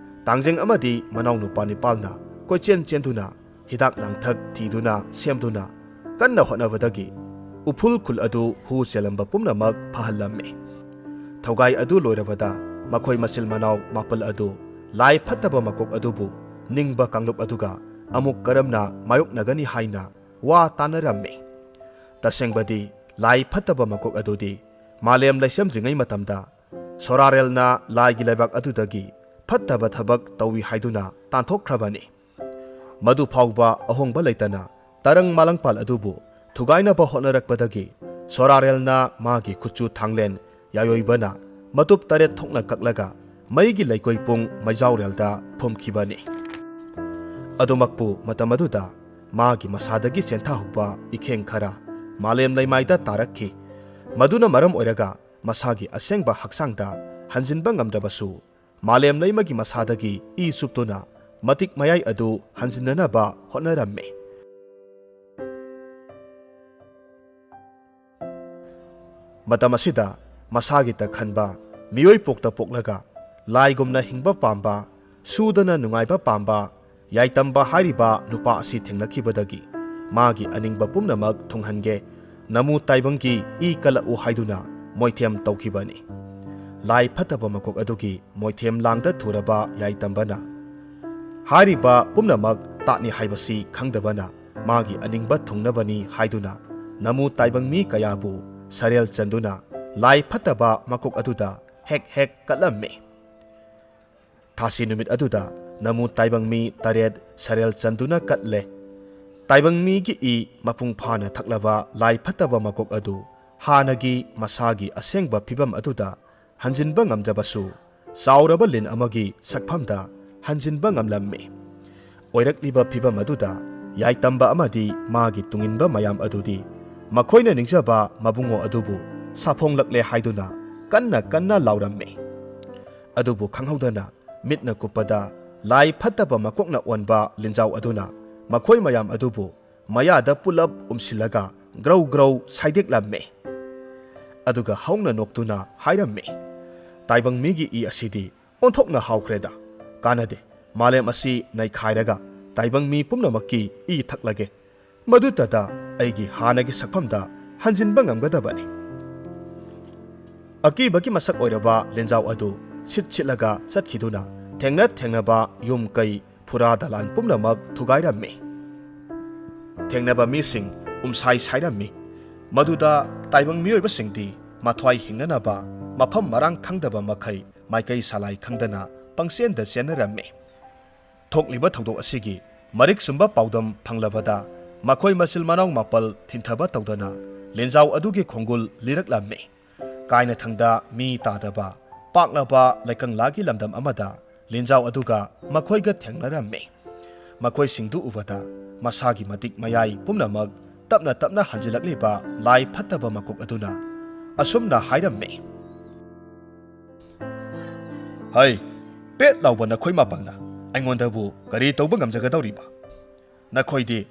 ꯇꯥꯡꯖꯦꯡ ꯑꯃꯗꯤ ꯃꯅꯥꯎꯅꯨꯄꯥ ꯅꯤꯄꯥꯜꯅ ꯀꯣꯏꯆꯦꯟ ꯆꯦꯟꯗꯨꯅ ꯍꯤꯗꯥꯛ ꯂꯥꯡꯊꯛ ꯊꯤꯗꯨꯅ ꯁꯦꯝꯗꯨꯅ ꯀꯟꯅ ꯍꯣꯠꯅꯕꯗꯒꯤ ꯎꯐꯨꯜ ꯈꯨꯜ ꯑꯗꯨ ꯍꯨ ꯆꯦꯜꯂꯝꯕ ꯄꯨꯝꯅꯃꯛ ꯐꯍꯜꯂꯝꯃꯤ꯫ ꯊꯧꯒꯥꯏ ꯑꯗꯨ ꯂꯣꯏꯔꯕꯗ ꯃꯈꯣꯏ ꯃꯆꯤꯜ ꯃꯅꯥꯎ ꯃꯥꯄꯜ ꯑꯗꯨ ꯂꯥꯏ ꯐꯠꯇꯕ ꯃꯀꯣꯛ ꯑꯗꯨꯕꯨ ꯅꯤꯡꯕ ꯀꯥꯡꯂꯨꯞ ꯑꯗꯨꯒ ꯑꯃꯨꯛ ꯀꯔꯝꯅ ꯃꯥꯌꯣꯛꯅꯒꯅꯤ ꯍꯥꯏꯅ ꯋꯥ ꯇꯥꯅꯔꯝꯃꯤ꯫ ꯇꯁꯦꯡꯕꯗꯤ ꯂꯥꯏ ꯐꯠꯇꯕ ꯃꯀꯣꯛ ꯑꯗꯨꯗꯤ ꯃꯥꯂꯦꯝ ꯂꯩꯁꯦꯝꯗ꯭ꯔꯤꯉꯩ ꯃꯇꯝꯗ ꯁꯣꯔꯥꯔꯦꯜꯅ ꯂꯥꯏꯒꯤ ꯂꯩꯕꯥꯛ ꯑꯗꯨꯗꯒꯤ ꯐꯠꯇꯕ ꯊꯕꯛ ꯇꯧꯏ ꯍꯥꯏꯗꯨꯅ ꯇꯥꯟꯊꯣꯛꯈ꯭ꯔꯕꯅꯤ꯫ ꯃꯗꯨ ꯐꯥꯎꯕ ꯑꯍꯣꯡꯕ ꯂꯩꯇꯅ ꯇꯔꯪ ꯃꯥꯂꯪꯄꯥꯜ ꯑꯗꯨꯕꯨ ꯊꯨꯒꯥꯏꯅꯕ ꯍꯣꯠꯅꯔꯛꯄꯗꯒꯤ ꯁꯣꯔꯥꯔꯦꯜꯅ ꯃꯥꯒꯤ ꯈꯨꯠꯆꯨ ꯊꯥꯡꯂꯦꯟ ꯌꯥꯏꯑꯣꯏꯕꯅ ꯃꯇꯨꯞ ꯇꯔꯦꯠ ꯊꯣꯛꯅ ꯀꯛꯂꯒ ꯃꯩꯒꯤ ꯂꯩꯀꯣꯏ ꯄꯨꯡ ꯃꯩꯖꯥꯎꯔꯦꯜꯗ ꯐꯨꯝꯈꯤꯕꯅꯤ꯫ ꯑꯗꯨꯃꯛꯄꯨ ꯃꯇꯝ ꯑꯗꯨꯗ ꯃꯥꯒꯤ ꯃꯁꯥꯗꯒꯤ ꯆꯦꯟꯊꯍꯧꯕ ꯏꯈꯦꯡ ꯈꯔ ꯃꯥꯂꯦꯝ ꯂꯩꯃꯥꯏꯗ ꯇꯥꯔꯛꯈꯤ꯫ ꯃꯗꯨꯅ ꯃꯔꯝ ꯑꯣꯏꯔꯒ ꯃꯁꯥꯒꯤ ꯑꯁꯦꯡꯕ ꯍꯛꯆꯥꯡꯗ ꯍꯟꯖꯤꯟꯕ ꯉꯝꯗ꯭ꯔꯕꯁꯨ, ꯃꯥꯂꯦꯝ ꯂꯩꯃꯒꯤ ꯃꯁꯥꯗꯒꯤ ꯏ ꯆꯨꯞꯇꯨꯅ ꯃꯇꯤꯛ ꯃꯌꯥꯏ ꯑꯗꯨ ꯍꯟꯖꯤꯟꯅꯅꯕ ꯍꯣꯠꯅꯔꯝꯃꯤ꯫ ꯃꯇꯝ ꯑꯁꯤꯗ ꯃꯁꯥꯒꯤꯇ ꯈꯟꯕ, ꯃꯤꯑꯣꯏ ꯄꯣꯛꯇ ꯄꯣꯛꯂꯒ ꯂꯥꯏꯒꯨꯝꯅ ꯍꯤꯡꯕ ꯄꯥꯝꯕ, ꯁꯨꯗꯅ ꯅꯨꯡꯉꯥꯏꯕ ꯄꯥꯝꯕ ꯌꯥꯏꯇꯝꯕ ꯍꯥꯏꯔꯤꯕ ꯅꯨꯄꯥ ꯑꯁꯤ ꯊꯦꯡꯅꯈꯤꯕꯗꯒꯤ ꯃꯥꯒꯤ ꯑꯅꯤꯡꯕ ꯄꯨꯝꯅꯃꯛ ꯊꯨꯡꯍꯟꯒꯦ, ꯅꯃꯨ ꯇꯥꯏꯕꯪꯒꯤ ꯏ ꯀꯜꯂꯛꯎ ꯍꯥꯏꯗꯨꯅ ꯃꯣꯏꯊꯦꯝ ꯇꯧꯈꯤꯕꯅꯤ꯫ ꯂꯥꯏ ꯐꯠꯇꯕ ꯃꯀꯣꯛ ꯑꯗꯨꯒꯤ ꯃꯣꯏꯊꯦꯝ ꯂꯥꯡꯗ ꯊꯨꯔꯕ ꯌꯥꯏꯇꯝꯕꯅ ꯍꯥꯏꯔꯤꯕ ꯄꯨꯝꯅꯃꯛ ꯇꯥꯠꯅꯤ ꯍꯥꯏꯕꯁꯤ ꯈꯪꯗꯕꯅ ꯃꯥꯒꯤ ꯑꯅꯤꯡꯕ ꯊꯨꯡꯅꯕꯅꯤ ꯍꯥꯏꯗꯨꯅ ꯅꯃꯨ ꯇꯥꯏꯕꯪ ꯃꯤ ꯀꯌꯥꯕꯨ ꯁꯔꯦꯜ ꯆꯟꯗꯨꯅ ꯂꯥꯏ ꯐꯠꯇꯕ ꯃꯀꯣꯛ ꯑꯗꯨꯗ ꯍꯦꯛ ꯍꯦꯛ ꯀꯠꯂꯝꯃꯤ꯫ ꯊꯥꯁꯤ ꯅꯨꯃꯤꯠ ꯑꯗꯨꯗ ꯅꯃꯨ ꯇꯥꯏꯕꯪ ꯃꯤ ꯇꯔꯦꯠ ꯁꯔꯦꯜ ꯆꯟꯗꯨꯅ ꯀꯠꯂꯦ꯫ ꯇꯥꯏꯕꯪ ꯃꯤꯒꯤ ꯏ ꯃꯄꯨꯡ ꯐꯥꯅ ꯊꯛꯂꯕ ꯂꯥꯏ ꯐꯠꯇꯕ ꯃꯀꯣꯛ ꯑꯗꯨ ꯍꯥꯟꯅꯒꯤ ꯃꯁꯥꯒꯤ ꯑꯁꯦꯡꯕ ꯐꯤꯕꯝ ꯑꯗꯨꯗ ꯍꯟꯖꯤꯟꯕ ꯉꯝꯗ꯭ꯔꯕꯁꯨ, ꯆꯥꯎꯔꯕ ꯂꯤꯟ ꯑꯃꯒꯤ ꯁꯛꯐꯝꯗ ꯍꯟꯖꯤꯟꯕ ꯉꯝꯂꯝꯃꯤ꯫ ꯑꯣꯏꯔꯛꯂꯤꯕ ꯐꯤꯕꯝ ꯑꯗꯨꯗ ꯌꯥꯏꯇꯝꯕ ꯑꯃꯗꯤ ꯃꯥꯒꯤ ꯇꯨꯡꯏꯟꯕ ꯃꯌꯥꯝ ꯑꯗꯨꯗꯤ ꯃꯈꯣꯏꯅ ꯅꯤꯡꯖꯕ ꯃꯕꯨꯡꯉꯣ ꯑꯗꯨꯕꯨ ꯁꯥꯐꯣꯡꯂꯛꯂꯦ ꯍꯥꯏꯗꯨꯅ ꯀꯟꯅ ꯀꯟꯅ ꯂꯥꯎꯔꯝꯃꯤ꯫ ꯑꯗꯨꯕꯨ ꯈꯪꯍꯧꯗꯅ ꯃꯤꯠꯅ ꯀꯨꯞꯄꯗ ꯂꯥꯏ ꯐꯠꯇꯕ ꯃꯀꯣꯛꯅ ꯑꯣꯟꯕ ꯂꯤꯟꯖꯥꯎ ꯑꯗꯨꯅ ꯃꯈꯣꯏ ꯃꯌꯥꯝ ꯑꯗꯨꯕꯨ ꯃꯌꯥꯗ ꯄꯨꯂꯞ ꯎꯝꯁꯤꯜꯂꯒ ꯒ꯭ꯔꯧ ꯒ꯭ꯔꯧ ꯁꯥꯏꯗꯦꯛꯂꯝꯃꯤ꯫ ꯑꯗꯨꯒ ꯍꯧꯅ ꯅꯣꯛꯇꯨꯅ ꯍꯥꯏꯔꯝꯃꯤ, "ꯇꯥꯏꯕꯪ ꯃꯤꯒꯤ ꯏ ꯑꯁꯤꯗꯤ ꯑꯣꯟꯊꯣꯛꯅ ꯍꯥꯎꯈ꯭ꯔꯦꯗ꯫ ꯀꯥꯟꯅꯗꯦ, ꯃꯥꯂꯦꯝ ꯑꯁꯤ ꯅꯩꯈꯥꯏꯔꯒ ꯇꯥꯏꯕꯪ ꯃꯤ ꯄꯨꯝꯅꯃꯛꯀꯤ ꯏ ꯊꯛꯂꯒꯦ꯫ ꯃꯗꯨꯇꯗ ꯑꯩꯒꯤ ꯍꯥꯟꯅꯒꯤ ꯁꯛꯐꯝꯗ ꯍꯟꯖꯤꯟꯕ ꯉꯝꯒꯗꯕꯅꯤ꯫" ꯑꯀꯤꯕꯒꯤ ꯃꯁꯛ ꯑꯣꯏꯔꯕ ꯂꯦꯟꯖꯥꯎ ꯑꯗꯨ ꯁꯤꯠ ꯁꯤꯠꯂꯒ ꯆꯠꯈꯤꯗꯨꯅ ꯊꯦꯡꯅ ꯊꯦꯡꯅꯕ ꯌꯨꯝ ꯀꯩ ꯐꯨꯔꯥ ꯗꯂꯥꯟ ꯄꯨꯝꯅꯃꯛ ꯊꯨꯒꯥꯏꯔꯝꯃꯤ꯫ ꯊꯦꯡꯅꯕ ꯃꯤꯁꯤꯡ ꯎꯝꯁꯥꯏ ꯁꯥꯏꯔꯝꯃꯤ꯫ ꯃꯗꯨꯗ ꯇꯥꯏꯕꯪ ꯃꯤꯑꯣꯏꯕꯁꯤꯡꯗꯤ ꯃꯊ꯭ꯋꯥꯏ ꯍꯤꯡꯅꯅꯕ ꯃꯐꯝ ꯃꯔꯥꯡ ꯈꯪꯗꯕ ꯃꯈꯩ ꯃꯥꯏꯀꯩ ꯁꯂꯥꯏ ꯈꯪꯗꯅ ꯄꯪꯆꯦꯟꯗ ꯆꯦꯟꯅꯔꯝꯃꯤ꯫ ꯊꯣꯛꯂꯤꯕ ꯊꯧꯗꯣꯛ ꯑꯁꯤꯒꯤ ꯃꯔꯤꯛ ꯁꯨꯝꯕ ꯄꯥꯎꯗꯝ ꯐꯪꯂꯕꯗ ꯃꯈꯣꯏ ꯃꯆꯤꯜ ꯃꯅꯥꯎ ꯃꯥꯄꯜ ꯊꯤꯟꯊꯕ ꯇꯧꯗꯅ ꯂꯦꯟꯖꯥꯎ ꯑꯗꯨꯒꯤ ꯈꯣꯡꯒꯨꯜ ꯂꯤꯔꯛꯂꯝꯃꯤ꯫ ꯀꯥꯏꯅꯊꯪꯗ ꯃꯤ ꯇꯥꯗꯕ, ꯄꯥꯛꯂꯕ ꯂꯩꯀꯪꯂꯥꯒꯤ ꯂꯝꯗꯝ ꯑꯃꯗ ꯂꯦꯟꯖꯥꯎ ꯑꯗꯨꯒ ꯃꯈꯣꯏꯒ ꯊꯦꯡꯅꯔꯝꯃꯤ꯫ ꯃꯈꯣꯏꯁꯤꯡꯗꯨ ꯎꯕꯗ ꯃꯁꯥꯒꯤ ꯃꯇꯤꯛ ꯃꯌꯥꯏ ꯄꯨꯝꯅꯃꯛ ꯇꯞꯅ ꯇꯞꯅ ꯍꯟꯖꯤꯜꯂꯛꯂꯤꯕ ꯂꯥꯏ ꯐꯠꯇꯕ ꯃꯀꯣꯛ ꯑꯗꯨꯅ ꯑꯁꯨꯝꯅ ꯍꯥꯏꯔꯝꯃꯤ, "ꯍꯩ, ꯄꯦꯠ ꯂꯥꯎꯕ ꯅꯈꯣꯏ ꯃꯥꯄꯜꯅ ꯑꯩꯉꯣꯟꯗꯕꯨ ꯀꯔꯤ ꯇꯧꯕ ꯉꯝꯖꯒꯗꯧꯔꯤꯕ? ꯅꯈꯣꯏꯗꯤ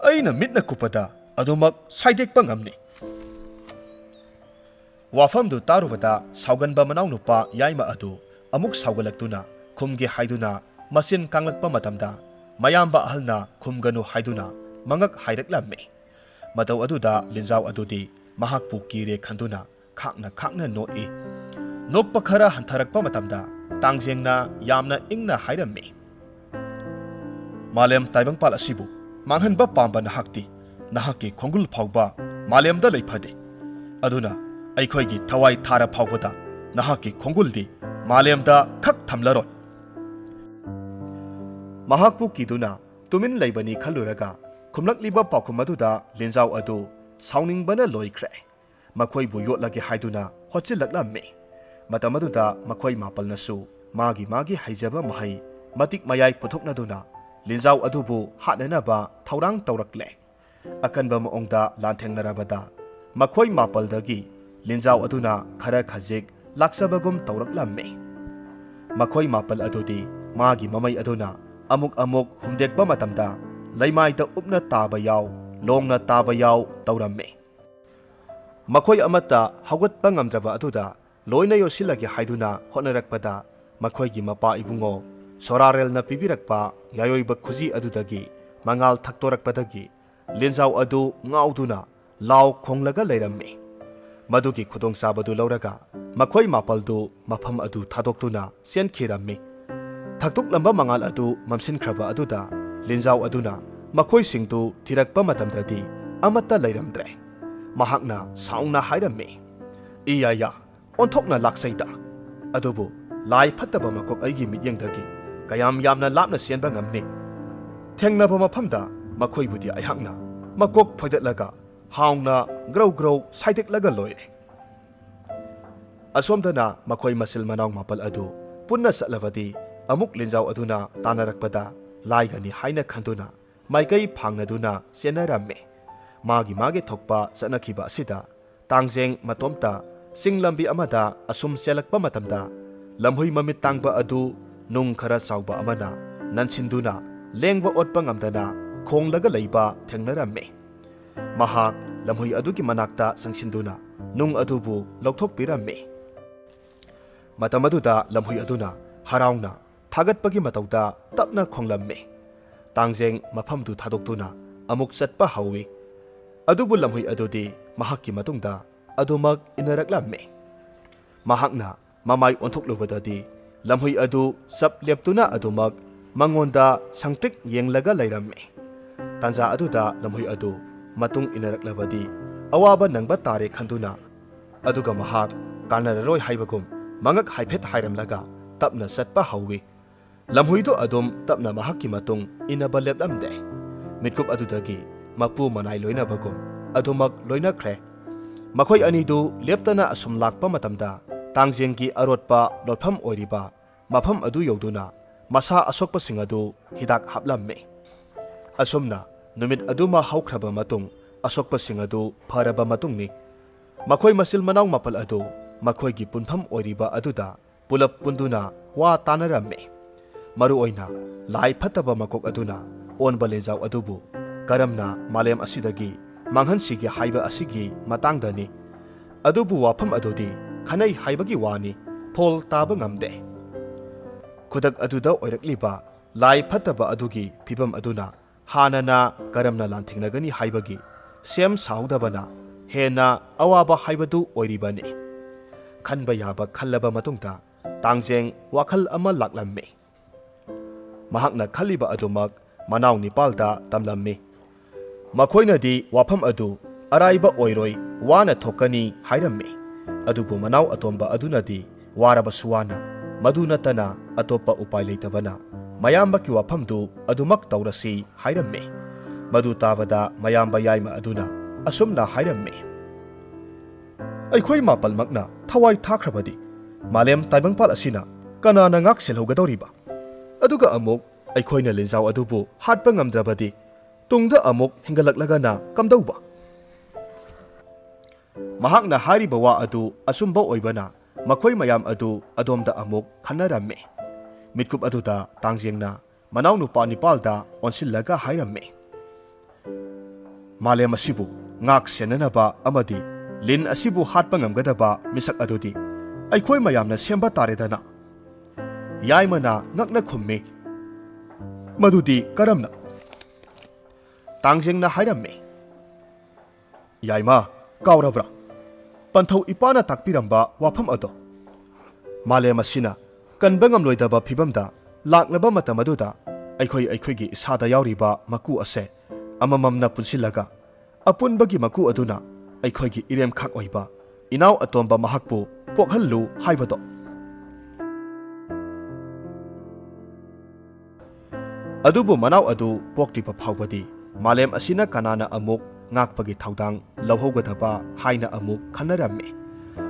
ꯑꯩꯅ ꯃꯤꯠꯅ ꯀꯨꯞꯄꯗ ꯑꯗꯨꯃꯛ ꯁꯥꯏꯗꯦꯛꯄ ꯉꯝꯅꯤ꯫" ꯋꯥꯐꯝꯗꯨ ꯇꯥꯔꯨꯕꯗ ꯁꯥꯎꯒꯟꯕ ꯃꯅꯥꯎꯅꯨꯄꯥ ꯌꯥꯏꯃ ꯑꯗꯨ ꯑꯃꯨꯛ ꯁꯥꯎꯒꯠꯂꯛꯇꯨꯅ ꯈꯨꯝꯒꯦ ꯍꯥꯏꯗꯨꯅ ꯃꯆꯤꯟ ꯀꯥꯡꯂꯛꯄ ꯃꯇꯝꯗ, ꯃꯌꯥꯝꯕ ꯑꯍꯜꯅ ꯈꯨꯝꯒꯅꯨ ꯍꯥꯏꯗꯨꯅ ꯃꯉꯛ ꯍꯥꯏꯔꯛꯂꯝꯃꯤ꯫ ꯃꯇꯧ ꯑꯗꯨꯗ ꯂꯤꯟꯖꯥꯎ ꯑꯗꯨꯗꯤ ꯃꯍꯥꯛꯄꯨ ꯀꯤꯔꯦ ꯈꯟꯗꯨꯅ ꯈꯥꯛꯅ ꯈꯥꯛꯅ ꯅꯣꯛꯏ꯫ ꯅꯣꯛꯄ ꯈꯔ ꯍꯟꯊꯔꯛꯄ ꯃꯇꯝꯗ ꯇꯥꯡꯖꯦꯡꯅ ꯌꯥꯝꯅ ꯏꯪꯅ ꯍꯥꯏꯔꯝꯃꯤ, "ꯃꯥꯂꯦꯝ ꯇꯥꯏꯕꯪꯄꯥꯜ ꯑꯁꯤꯕꯨ ꯃꯥꯡꯍꯟꯕ ꯄꯥꯝꯕ ꯅꯍꯥꯛꯇꯤ ꯅꯍꯥꯛꯀꯤ ꯈꯣꯡꯒꯨꯜ ꯐꯥꯎꯕ ꯃꯥꯂꯦꯝꯗ ꯂꯩꯐꯗꯦ꯫ ꯑꯗꯨꯅ ꯑꯩꯈꯣꯏꯒꯤ ꯊꯋꯥꯏ ꯊꯥꯔ ꯐꯥꯎꯕꯗ ꯅꯍꯥꯛꯀꯤ ꯈꯣꯡꯒꯨꯜꯗꯤ ꯃꯥꯂꯦꯝꯗ ꯈꯛ ꯊꯝꯂꯔꯣꯏ꯫" ꯃꯍꯥꯛꯄꯨ ꯀꯤꯗꯨꯅ ꯇꯨꯃꯤꯟ ꯂꯩꯕꯅꯤ ꯈꯜꯂꯨꯔꯒ ꯈꯨꯝꯂꯛꯂꯤꯕ ꯄꯥꯎꯈꯨꯝ ꯑꯗꯨꯗ ꯂꯤꯟꯖꯥꯎ ꯑꯗꯨ ꯁꯥꯎꯅꯤꯡꯕꯅ ꯂꯣꯏꯈ꯭ꯔꯦ꯫ ꯃꯈꯣꯏꯕꯨ ꯌꯣꯠꯂꯒꯦ ꯍꯥꯏꯗꯨꯅ ꯍꯣꯠꯆꯤꯜꯂꯛꯂꯝꯃꯤ꯫ ꯃꯇꯝ ꯑꯗꯨꯗ ꯃꯈꯣꯏ ꯃꯥꯄꯜꯅꯁꯨ ꯃꯥꯒꯤ ꯃꯥꯒꯤ ꯍꯩꯖꯕ ꯃꯍꯩ ꯃꯇꯤꯛ ꯃꯌꯥꯏ ꯄꯨꯊꯣꯛꯅꯗꯨꯅ ꯂꯤꯟꯖꯥꯎ ꯑꯗꯨꯕꯨ ꯍꯥꯠꯅꯅꯕ ꯊꯧꯔꯥꯡ ꯇꯧꯔꯛꯂꯦ꯫ ꯑꯀꯟꯕ ꯃꯑꯣꯡꯗ ꯂꯥꯟꯊꯦꯡꯅꯔꯕꯗ ꯃꯈꯣꯏ ꯃꯥꯄꯜꯗꯒꯤ ꯂꯤꯟꯖꯥꯎ ꯑꯗꯨꯅ ꯈꯔ ꯈꯖꯤꯛ ꯂꯥꯛꯆꯕꯒꯨꯝ ꯇꯧꯔꯛꯂꯝꯃꯤ꯫ ꯃꯈꯣꯏ ꯃꯥꯄꯜ ꯑꯗꯨꯗꯤ ꯃꯥꯒꯤ ꯃꯃꯩ ꯑꯗꯨꯅ ꯑꯃꯨꯛ ꯑꯃꯨꯛ ꯍꯨꯝꯗꯦꯛꯄ ꯃꯇꯝꯗ ꯂꯩꯃꯥꯏꯗ ꯎꯞꯅ ꯇꯥꯕ ꯌꯥꯎ, ꯂꯣꯡꯅ ꯇꯥꯕ ꯌꯥꯎ ꯇꯧꯔꯝꯃꯤ꯫ ꯃꯈꯣꯏ ꯑꯃꯠꯇ ꯍꯧꯒꯠꯄ ꯉꯝꯗ꯭ꯔꯕ ꯑꯗꯨꯗ ꯂꯣꯏꯅ ꯌꯣꯠꯁꯤꯜꯂꯒꯦ ꯍꯥꯏꯗꯨꯅ ꯍꯣꯠꯅꯔꯛꯄꯗ, ꯃꯈꯣꯏꯒꯤ ꯃꯄꯥ ꯏꯕꯨꯡꯉꯣ ꯁꯣꯔꯥꯔꯦꯜꯅ ꯄꯤꯕꯤꯔꯛꯄ ꯌꯥꯏꯑꯣꯏꯕ ꯈꯨꯖꯤ ꯑꯗꯨꯗꯒꯤ ꯃꯉꯥꯜ ꯊꯛꯇꯣꯔꯛꯄꯗꯒꯤ ꯂꯤꯟꯖꯥꯎ ꯑꯗꯨ ꯉꯥꯎꯗꯨꯅ ꯂꯥꯎ ꯈꯣꯡꯂꯒ ꯂꯩꯔꯝꯃꯤ꯫ ꯃꯗꯨꯒꯤ ꯈꯨꯗꯣꯡꯆꯥꯕꯗꯨ ꯂꯧꯔꯒ ꯃꯈꯣꯏ ꯃꯥꯄꯜꯗꯨ ꯃꯐꯝ ꯑꯗꯨ ꯊꯥꯗꯣꯛꯇꯨꯅ ꯆꯦꯟꯈꯤꯔꯝꯃꯤ꯫ ꯊꯛꯇꯣꯛꯂꯝꯕ ꯃꯉꯥꯜ ꯑꯗꯨ ꯃꯝꯁꯤꯟꯈ꯭ꯔꯕ ꯑꯗꯨꯗ ꯂꯤꯟꯖꯥꯎ ꯑꯗꯨꯅ ꯃꯈꯣꯏꯁꯤꯡꯗꯨ ꯊꯤꯔꯛꯄ ꯃꯇꯝꯗꯗꯤ ꯑꯃꯠꯇ ꯂꯩꯔꯝꯗ꯭ꯔꯦ꯫ ꯃꯍꯥꯛꯅ ꯁꯥꯎꯅ ꯍꯥꯏꯔꯝꯃꯤ, "ꯏꯌꯥꯌꯥ, ꯑꯣꯟꯊꯣꯛꯅ ꯂꯥꯛꯆꯩꯗ꯫ ꯑꯗꯨꯕꯨ ꯂꯥꯏ ꯐꯠꯇꯕ ꯃꯀꯣꯛ ꯑꯩꯒꯤ ꯃꯤꯠꯌꯦꯡꯗꯒꯤ ꯀꯌꯥꯝ ꯌꯥꯝꯅ ꯂꯥꯞꯅ ꯆꯦꯟꯕ ꯉꯝꯅꯤ?" ꯊꯦꯡꯅꯕ ꯃꯐꯝꯗ ꯃꯈꯣꯏꯕꯨꯗꯤ ꯑꯩꯍꯥꯛꯅ ꯃꯀꯣꯛ ꯐꯣꯏꯗꯠꯂꯒ ꯍꯥꯎꯅ ꯒ꯭ꯔꯧ ꯒ꯭ꯔꯧ ꯁꯥꯏꯗꯦꯛꯂꯒ ꯂꯣꯏꯔꯦ꯫ ꯑꯁꯣꯝꯗꯅ ꯃꯈꯣꯏ ꯃꯆꯤꯜ ꯃꯅꯥꯎ ꯃꯥꯄꯜ ꯑꯗꯨ ꯄꯨꯟꯅ ꯆꯠꯂꯕꯗꯤ ꯑꯃꯨꯛ ꯂꯤꯟꯖꯥꯎ ꯑꯗꯨꯅ ꯇꯥꯟꯅꯔꯛꯄꯗ ꯂꯥꯏꯒꯅꯤ ꯍꯥꯏꯅ ꯈꯟꯗꯨꯅ ꯃꯥꯏꯀꯩ ꯐꯥꯡꯅꯗꯨꯅ ꯆꯦꯟꯅꯔꯝꯃꯤ꯫ ꯃꯥꯒꯤ ꯃꯥꯒꯤ ꯊꯣꯛꯄ ꯆꯠꯅꯈꯤꯕ ꯑꯁꯤꯗ ꯇꯥꯡꯖꯦꯡ ꯃꯇꯣꯝꯇ ꯆꯤꯡ ꯂꯝꯕꯤ ꯑꯃꯗ ꯑꯁꯨꯝ ꯆꯦꯜꯂꯛꯄ ꯃꯇꯝꯗ ꯂꯝꯍꯨꯏ ꯃꯃꯤꯠ ꯇꯥꯡꯕ ꯑꯗꯨ ꯅꯨꯡ ꯈꯔ ꯆꯥꯎꯕ ꯑꯃꯅ ꯅꯟꯁꯤꯟꯗꯨꯅ ꯂꯦꯡꯕ ꯑꯣꯠꯄ ꯉꯝꯗꯅ ꯈꯣꯡꯂꯒ ꯂꯩꯕ ꯊꯦꯡꯅꯔꯝꯃꯤ꯫ ꯃꯍꯥꯛ ꯂꯝꯍꯨꯏ ꯑꯗꯨꯒꯤ ꯃꯅꯥꯛꯇ ꯆꯪꯁꯤꯟꯗꯨꯅ ꯅꯨꯡ ꯑꯗꯨꯕꯨ ꯂꯧꯊꯣꯛꯄꯤꯔꯝꯃꯤ꯫ ꯃꯇꯝ ꯑꯗꯨꯗ ꯂꯝꯍꯨꯏ ꯑꯗꯨꯅ ꯍꯔꯥꯎꯅ ꯊꯥꯒꯠꯄꯒꯤ ꯃꯇꯧꯗ ꯇꯞꯅ ꯈꯣꯡꯂꯝꯃꯤ꯫ ꯇꯥꯡꯖꯦꯡ ꯃꯐꯝꯗꯨ ꯊꯥꯗꯣꯛꯇꯨꯅ ꯑꯃꯨꯛ ꯆꯠꯄ ꯍꯧꯏ꯫ ꯑꯗꯨꯕꯨ ꯂꯝꯍꯨꯏ ꯑꯗꯨꯗꯤ ꯃꯍꯥꯛꯀꯤ ꯃꯇꯨꯡꯗ ꯑꯗꯨꯃꯛ ꯏꯟꯅꯔꯛꯂꯝꯃꯤ꯫ ꯃꯍꯥꯛꯅ ꯃꯃꯥꯏ ꯑꯣꯟꯊꯣꯛꯂꯨꯕꯗꯗꯤ ꯂꯝꯍꯨꯏ ꯑꯗꯨ ꯆꯞ ꯂꯦꯞꯇꯨꯅ ꯑꯗꯨꯃꯛ ꯃꯉꯣꯟꯗ ꯁꯪꯇ꯭ꯔꯤꯛ ꯌꯦꯡꯂꯒ ꯂꯩꯔꯝꯃꯤ꯫ ꯇꯥꯟꯖꯥ ꯑꯗꯨꯗ ꯂꯝꯍꯨꯏ ꯑꯗꯨ ꯃꯇꯨꯡ ꯏꯟꯅꯔꯛꯂꯕꯗꯤ ꯑꯋꯥꯕ ꯅꯪꯕ ꯇꯥꯔꯦ ꯈꯟꯗꯨꯅ, ꯑꯗꯨꯒ ꯃꯍꯥꯛ ꯀꯥꯟꯅꯔꯔꯣꯏ ꯍꯥꯏꯕꯒꯨꯝ ꯃꯉꯛ ꯍꯥꯏꯐꯦꯠ ꯍꯥꯏꯔꯝꯂꯒ ꯇꯞꯅ ꯆꯠꯄ ꯍꯧꯏ꯫ ꯂꯝꯍꯨꯏꯗꯨ ꯑꯗꯨꯝ ꯇꯞꯅ ꯃꯍꯥꯛꯀꯤ ꯃꯇꯨꯡ ꯏꯟꯅꯕ ꯂꯦꯞꯂꯝꯗꯦ꯫ ꯃꯤꯠꯀꯨꯞ ꯑꯗꯨꯗꯒꯤ ꯃꯄꯨ ꯃꯅꯥꯏ ꯂꯣꯏꯅꯕꯒꯨꯝ ꯑꯗꯨꯃꯛ ꯂꯣꯏꯅꯈ꯭ꯔꯦ꯫ ꯃꯈꯣꯏ ꯑꯅꯤꯗꯨ ꯂꯦꯞꯇꯅ ꯑꯁꯨꯝ ꯂꯥꯛꯄ ꯃꯇꯝꯗ ꯇꯥꯡꯖꯦꯡꯒꯤ ꯑꯔꯣꯠꯄ ꯂꯣꯠꯐꯝ ꯑꯣꯏꯔꯤꯕ ꯃꯐꯝ ꯑꯗꯨ ꯌꯧꯗꯨꯅ ꯃꯁꯥ ꯑꯁꯣꯛꯄꯁꯤꯡ ꯑꯗꯨ ꯍꯤꯗꯥꯛ ꯍꯥꯞꯂꯝꯃꯤ꯫ ꯑꯁꯨꯝꯅ ꯅꯨꯃꯤꯠ ꯑꯗꯨꯃ ꯍꯧꯈ꯭ꯔꯕ ꯃꯇꯨꯡ ꯑꯁꯣꯛꯄꯁꯤꯡ ꯑꯗꯨ ꯐꯔꯕ ꯃꯇꯨꯡꯅꯤ꯫ ꯃꯈꯣꯏ ꯃꯆꯤꯜ ꯃꯅꯥꯎ ꯃꯥꯄꯜ ꯑꯗꯨ ꯃꯈꯣꯏꯒꯤ ꯄꯨꯟꯐꯝ ꯑꯣꯏꯔꯤꯕ ꯑꯗꯨꯗ ꯄꯨꯂꯞ ꯄꯨꯟꯗꯨꯅ ꯋꯥ ꯇꯥꯅꯔꯝꯃꯤ꯫ ꯃꯔꯨꯑꯣꯏꯅ ꯂꯥꯏ ꯐꯠꯇꯕ ꯃꯀꯣꯛ ꯑꯗꯨꯅ ꯑꯣꯟꯕ ꯂꯦꯟꯖꯥꯎ ꯑꯗꯨꯕꯨ ꯀꯔꯝꯅ ꯃꯥꯂꯦꯝ ꯑꯁꯤꯗꯒꯤ ꯃꯥꯡꯍꯟꯁꯤꯒꯦ ꯍꯥꯏꯕ ꯑꯁꯤꯒꯤ ꯃꯇꯥꯡꯗꯅꯤ꯫ ꯑꯗꯨꯕꯨ ꯋꯥꯐꯝ ꯑꯗꯨꯗꯤ ꯈꯟꯅꯩ ꯍꯥꯏꯕꯒꯤ ꯋꯥꯅꯤ, ꯐꯣꯜ ꯇꯥꯕ ꯉꯝꯗꯦ꯫ ꯈꯨꯗꯛ ꯑꯗꯨꯗ ꯑꯣꯏꯔꯛꯂꯤꯕ ꯂꯥꯏ ꯐꯠꯇꯕ ꯑꯗꯨꯒꯤ ꯐꯤꯚꯝ ꯑꯗꯨꯅ ꯍꯥꯟꯅꯅ ꯀꯔꯝꯅ ꯂꯥꯟꯊꯦꯡꯅꯒꯅꯤ ꯍꯥꯏꯕꯒꯤ ꯁꯦꯝ ꯁꯥꯍꯧꯗꯕꯅ ꯍꯦꯟꯅ ꯑꯋꯥꯕ ꯍꯥꯏꯕꯗꯨ ꯑꯣꯏꯔꯤꯕꯅꯤ꯫ ꯈꯟꯕ ꯌꯥꯕ ꯈꯜꯂꯕ ꯃꯇꯨꯡꯗ ꯇꯥꯡꯖꯦꯡ ꯋꯥꯈꯜ ꯑꯃ ꯂꯥꯛꯂꯝꯃꯤ꯫ ꯃꯍꯥꯛꯅ ꯈꯜꯂꯤꯕ ꯑꯗꯨꯃꯛ ꯃꯅꯥꯎ ꯅꯤꯄꯥꯜꯗ ꯇꯝꯂꯝꯃꯤ꯫ ꯃꯈꯣꯏꯅꯗꯤ ꯋꯥꯐꯝ ꯑꯗꯨ ꯑꯔꯥꯏꯕ ꯑꯣꯏꯔꯣꯏ, ꯋꯥꯅ ꯊꯣꯛꯀꯅꯤ ꯍꯥꯏꯔꯝꯃꯤ꯫ ꯑꯗꯨꯕꯨ ꯃꯅꯥꯎ ꯑꯇꯣꯝꯕ ꯑꯗꯨꯅꯗꯤ ꯋꯥꯔꯕꯁꯨ ꯋꯥꯅ ꯃꯗꯨ ꯅꯠꯇꯅ ꯑꯇꯣꯞꯄ ꯎꯄꯥꯏ ꯂꯩꯇꯕꯅ ꯃꯌꯥꯝꯕꯒꯤ ꯋꯥꯐꯝꯗꯨ ꯑꯗꯨꯃꯛ ꯇꯧꯔꯁꯤ ꯍꯥꯏꯔꯝꯃꯤ꯫ ꯃꯗꯨ ꯇꯥꯕꯗ ꯃꯌꯥꯝꯕ ꯌꯥꯏꯃ ꯑꯗꯨꯅ ꯑꯁꯨꯝꯅ ꯍꯥꯏꯔꯝꯃꯤ, "ꯑꯩꯈꯣꯏ ꯃꯥꯄꯜꯃꯛꯅ ꯊꯋꯥꯏ ꯊꯥꯈ꯭ꯔꯕꯗꯤ ꯃꯥꯂꯦꯝ ꯇꯥꯏꯕꯪꯄꯥꯜ ꯑꯁꯤꯅ ꯀꯅꯥꯅ ꯉꯥꯛ ꯁꯦꯜꯍꯧꯒꯗꯧꯔꯤꯕ? ꯑꯗꯨꯒ ꯑꯃꯨꯛ ꯑꯩꯈꯣꯏꯅ ꯂꯤꯟꯖꯥꯎ ꯑꯗꯨꯕꯨ ꯍꯥꯠꯄ ꯉꯝꯗ꯭ꯔꯕꯗꯤ ꯇꯨꯡꯗ ꯑꯃꯨꯛ ꯍꯦꯟꯒꯠꯂꯛꯂꯒꯅ ꯀꯝꯗꯧꯕ?" ꯃꯍꯥꯛꯅ ꯍꯥꯏꯔꯤꯕ ꯋꯥ ꯑꯗꯨ ꯑꯆꯨꯝꯕ ꯑꯣꯏꯕꯅ ꯃꯈꯣꯏ ꯃꯌꯥꯝ ꯑꯗꯨ ꯑꯗꯣꯝꯗ ꯑꯃꯨꯛ ꯈꯟꯅꯔꯝꯃꯤ꯫ ꯃꯤꯠꯀꯨꯞ ꯑꯗꯨꯗ ꯇꯥꯡꯖꯦꯡꯅ ꯃꯅꯥꯎꯅꯨꯄꯥ ꯅꯤꯄꯥꯜꯗ ꯑꯣꯟꯁꯤꯜꯂꯒ ꯍꯥꯏꯔꯝꯃꯤ, "ꯃꯥꯂꯦꯝ ꯑꯁꯤꯕꯨ ꯉꯥꯛ ꯁꯦꯟꯅꯅꯕ ꯑꯃꯗꯤ ꯂꯤꯟ ꯑꯁꯤꯕꯨ ꯍꯥꯠꯄ ꯉꯝꯒꯗꯕ ꯃꯤꯁꯛ ꯑꯗꯨꯗꯤ ꯑꯩꯈꯣꯏ ꯃꯌꯥꯝꯅ ꯁꯦꯝꯕ ꯇꯥꯔꯦꯗꯅ?" ꯌꯥꯏꯃꯅ ꯉꯛꯅ ꯈꯨꯝꯃꯤ, "ꯃꯗꯨꯗꯤ ꯀꯔꯝꯅ?" ꯇꯥꯡꯖꯦꯡꯅ ꯍꯥꯏꯔꯝꯃꯤ, "ꯌꯥꯏꯃ, ꯀꯥꯎꯔꯕ꯭ꯔꯥ? ꯄꯟꯊꯧ ꯏꯄꯥꯅ ꯇꯥꯛꯄꯤꯔꯝꯕ ꯋꯥꯐꯝ ꯑꯗꯣ꯫ ꯃꯥꯂꯦꯝ ꯑꯁꯤꯅ ꯀꯟꯕ ꯉꯝꯂꯣꯏꯗꯕ ꯐꯤꯕꯝꯗ ꯂꯥꯛꯂꯕ ꯃꯇꯝ ꯑꯗꯨꯗ ꯑꯩꯈꯣꯏ ꯑꯩꯈꯣꯏꯒꯤ ꯏꯁꯥꯗ ꯌꯥꯎꯔꯤꯕ ꯃꯀꯨ ꯑꯁꯦ ꯑꯃꯃꯝꯅ ꯄꯨꯟꯁꯤꯜꯂꯒ ꯑꯄꯨꯟꯕꯒꯤ ꯃꯀꯨ ꯑꯗꯨꯅ ꯑꯩꯈꯣꯏꯒꯤ ꯏꯔꯦꯝꯈꯥꯛ ꯑꯣꯏꯕ ꯏꯅꯥꯎ ꯑꯇꯣꯝꯕ ꯃꯍꯥꯛꯄꯨ ꯄꯣꯛꯍꯜꯂꯨ ꯍꯥꯏꯕꯗꯣ꯫ ꯑꯗꯨꯕꯨ ꯃꯅꯥꯎ ꯑꯗꯨ ꯄꯣꯛꯇ꯭ꯔꯤꯕ ꯐꯥꯎꯕꯗꯤ ꯃꯥꯂꯦꯝ ꯑꯁꯤꯅ ꯀꯅꯥꯅ ꯑꯃꯨꯛ ꯉꯥꯛꯄꯒꯤ ꯊꯧꯗꯥꯡ ꯂꯧꯍꯧꯒꯗꯕ ꯍꯥꯏꯅ ꯑꯃꯨꯛ ꯈꯟꯅꯔꯝꯃꯤ꯫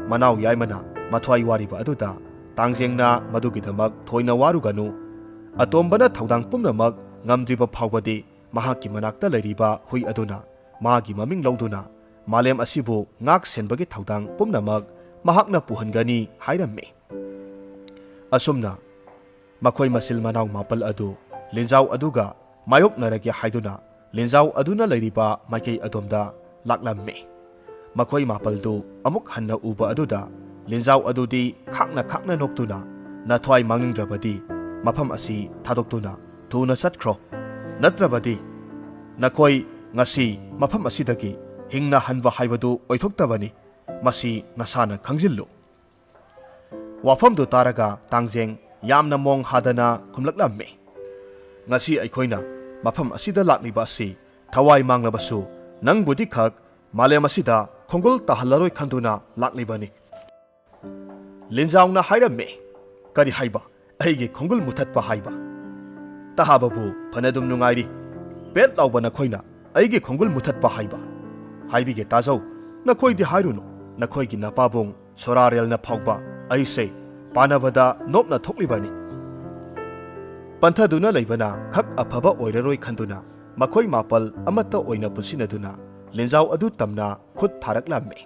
ꯃꯅꯥꯎ ꯌꯥꯏꯃꯅ ꯃꯊ꯭ꯋꯥꯏ ꯋꯥꯔꯤꯕ ꯑꯗꯨꯗ ꯇꯥꯡꯖꯦꯡꯅ ꯃꯗꯨꯒꯤꯗꯃꯛ ꯊꯣꯏꯅ ꯋꯥꯔꯨꯒꯅꯨ, ꯑꯇꯣꯝꯕꯅ ꯊꯧꯗꯥꯡ ꯄꯨꯝꯅꯃꯛ ꯉꯝꯗ꯭ꯔꯤꯕ ꯐꯥꯎꯕꯗꯤ ꯃꯍꯥꯛꯀꯤ ꯃꯅꯥꯛꯇ ꯂꯩꯔꯤꯕ ꯍꯨꯏ ꯑꯗꯨꯅ ꯃꯥꯒꯤ ꯃꯃꯤꯡ ꯂꯧꯗꯨꯅ ꯃꯥꯂꯦꯝ ꯑꯁꯤꯕꯨ ꯉꯥꯛ ꯁꯦꯟꯕꯒꯤ ꯊꯧꯗꯥꯡ ꯄꯨꯝꯅꯃꯛ ꯃꯍꯥꯛꯅ ꯄꯨꯍꯟꯒꯅꯤ ꯍꯥꯏꯔꯝꯃꯤ꯫ ꯑꯁꯨꯝꯅ ꯃꯈꯣꯏ ꯃꯆꯤꯜ ꯃꯅꯥꯎ ꯃꯥꯄꯜ ꯑꯗꯨ ꯂꯤꯟꯖꯥꯎ ꯑꯗꯨꯒ ꯃꯥꯌꯣꯛꯅꯔꯒꯦ ꯍꯥꯏꯗꯨꯅ ꯂꯤꯟꯖꯥꯎ ꯑꯗꯨꯅ ꯂꯩꯔꯤꯕ ꯃꯥꯏꯀꯩ ꯑꯗꯣꯝꯗ ꯂꯥꯛꯂꯝꯃꯤ꯫ ꯃꯈꯣꯏ ꯃꯥꯄꯜꯗꯨ ꯑꯃꯨꯛ ꯍꯟꯅ ꯎꯕ ꯑꯗꯨꯗ ꯂꯤꯟꯖꯥꯎ ꯑꯗꯨꯗꯤ ꯈꯥꯛꯅ ꯈꯥꯛꯅ ꯅꯣꯛꯇꯨꯅ, "ꯅꯊ꯭ꯋꯥꯏ ꯃꯥꯡꯅꯤꯡꯗ꯭ꯔꯕꯗꯤ ꯃꯐꯝ ꯑꯁꯤ ꯊꯥꯗꯣꯛꯇꯨꯅ ꯊꯨꯅ ꯆꯠꯈ꯭ꯔꯣ, ꯅꯠꯇ꯭ꯔꯕꯗꯤ ꯅꯈꯣꯏ ꯉꯁꯤ ꯃꯐꯝ ꯑꯁꯤꯗꯒꯤ ꯍꯤꯡꯅ ꯍꯟꯕ ꯍꯥꯏꯕꯗꯨ ꯑꯣꯏꯊꯣꯛꯇꯕꯅꯤ꯫ ꯃꯁꯤ ꯅꯁꯥꯅ ꯈꯪꯖꯤꯜꯂꯨ꯫" ꯋꯥꯐꯝꯗꯨ ꯇꯥꯔꯒ ꯇꯥꯡꯖꯦꯡ ꯌꯥꯝꯅ ꯃꯣꯡ ꯍꯥꯗꯅ ꯈꯨꯝꯂꯛꯂꯝꯃꯤ, "ꯉꯁꯤ ꯑꯩꯈꯣꯏꯅ ꯃꯐꯝ ꯑꯁꯤꯗ ꯂꯥꯛꯂꯤꯕ ꯑꯁꯤ ꯊꯋꯥꯏ ꯃꯥꯡꯂꯕꯁꯨ ꯅꯪꯕꯨꯗꯤ ꯈꯛ ꯃꯥꯂꯦꯝ ꯑꯁꯤꯗ ꯈꯣꯡꯒꯨꯜ ꯇꯥꯍꯜꯂꯔꯣꯏ ꯈꯟꯗꯨꯅ ꯂꯥꯛꯂꯤꯕꯅꯤ꯫" ꯂꯤꯟꯖꯥꯎꯅ ꯍꯥꯏꯔꯝꯃꯤ, "ꯀꯔꯤ ꯍꯥꯏꯕ? ꯑꯩꯒꯤ ꯈꯣꯡꯒꯨꯜ ꯃꯨꯊꯠꯄ ꯍꯥꯏꯕ? ꯇꯥꯕꯕꯨ ꯐꯅꯗꯨꯝ ꯅꯨꯡꯉꯥꯏꯔꯤ꯫ ꯄꯦꯠ ꯂꯥꯎꯕ ꯅꯈꯣꯏꯅ ꯑꯩꯒꯤ ꯈꯣꯡꯒꯨꯜ ꯃꯨꯊꯠꯄ ꯍꯥꯏꯕ꯫ ꯍꯥꯏꯕꯤꯒꯦ ꯇꯥꯖꯧ, ꯅꯈꯣꯏꯗꯤ ꯍꯥꯏꯔꯨꯅꯨ, ꯅꯈꯣꯏꯒꯤ ꯅꯄꯥꯕꯨꯡ ꯁꯣꯔꯥꯔꯦꯜꯅ ꯐꯥꯎꯕ ꯑꯩꯁꯦ ꯄꯥꯟꯅꯕꯗ ꯅꯣꯞꯅ ꯊꯣꯛꯂꯤꯕꯅꯤ꯫ ꯄꯟꯊꯗꯨꯅ ꯂꯩꯕꯅ ꯈꯛ ꯑꯐꯕ ꯑꯣꯏꯔꯔꯣꯏ ꯈꯟꯗꯨꯅ ꯃꯈꯣꯏ ꯃꯥꯄꯜ ꯑꯃꯠꯇ ꯑꯣꯏꯅ ꯄꯨꯟꯁꯤꯟꯅꯗꯨꯅ ꯂꯤꯟꯖꯥꯎ ꯑꯗꯨ ꯇꯝꯅ ꯈꯨꯠ ꯊꯥꯔꯛꯂꯝꯃꯤ꯫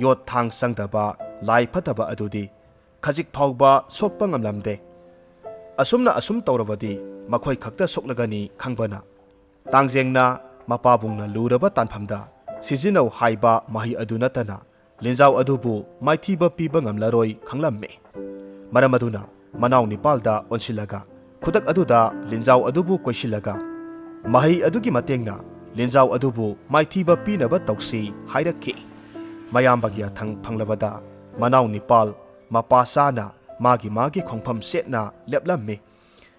ꯌꯣꯠ ꯊꯥꯡ ꯆꯪꯗꯕ ꯂꯥꯏ ꯐꯠꯇꯕ ꯑꯗꯨꯗꯤ ꯈꯖꯤꯛ ꯐꯥꯎꯕ ꯁꯣꯛꯄ ꯉꯝꯂꯝꯗꯦ꯫ ꯑꯁꯨꯝꯅ ꯑꯁꯨꯝ ꯇꯧꯔꯕꯗꯤ ꯃꯈꯣꯏ ꯈꯛꯇ ꯁꯣꯛꯂꯒꯅꯤ ꯈꯪꯕꯅ ꯇꯥꯡꯖꯦꯡꯅ ꯃꯄꯥꯕꯨꯡꯅ ꯂꯨꯔꯕ ꯇꯥꯟꯐꯝꯗ ꯁꯤꯖꯤꯟꯅꯧ ꯍꯥꯏꯕ ꯃꯍꯩ ꯑꯗꯨ ꯅꯠꯇꯅ ꯂꯤꯟꯖꯥꯎ ꯑꯗꯨꯕꯨ ꯃꯥꯏꯊꯤꯕ ꯄꯤꯕ ꯉꯝꯂꯔꯣꯏ ꯈꯪꯂꯝꯃꯤ꯫ ꯃꯔꯝ ꯑꯗꯨꯅ ꯃꯅꯥꯎ ꯅꯤꯄꯥꯜꯗ ꯑꯣꯟꯁꯤꯜꯂꯒ ꯈꯨꯗꯛ ꯑꯗꯨꯗ ꯂꯤꯟꯖꯥꯎ ꯑꯗꯨꯕꯨ ꯀꯣꯏꯁꯤꯜꯂꯒ ꯃꯍꯩ ꯑꯗꯨꯒꯤ ꯃꯇꯦꯡꯅ ꯂꯤꯟꯖꯥꯎ ꯑꯗꯨꯕꯨ ꯃꯥꯏꯊꯤꯕ ꯄꯤꯅꯕ ꯇꯧꯁꯤ ꯍꯥꯏꯔꯛꯈꯤ꯫ ꯃꯌꯥꯝꯕꯒꯤ ꯌꯥꯊꯪ ꯐꯪꯂꯕꯗ ꯃꯅꯥꯎ ꯅꯤꯄꯥꯜ ꯃꯄꯥ ꯆꯥꯅ ꯃꯥꯒꯤ ꯃꯥꯒꯤ ꯈꯣꯡꯐꯝ ꯆꯦꯠꯅ ꯂꯦꯞꯂꯝꯃꯤ꯫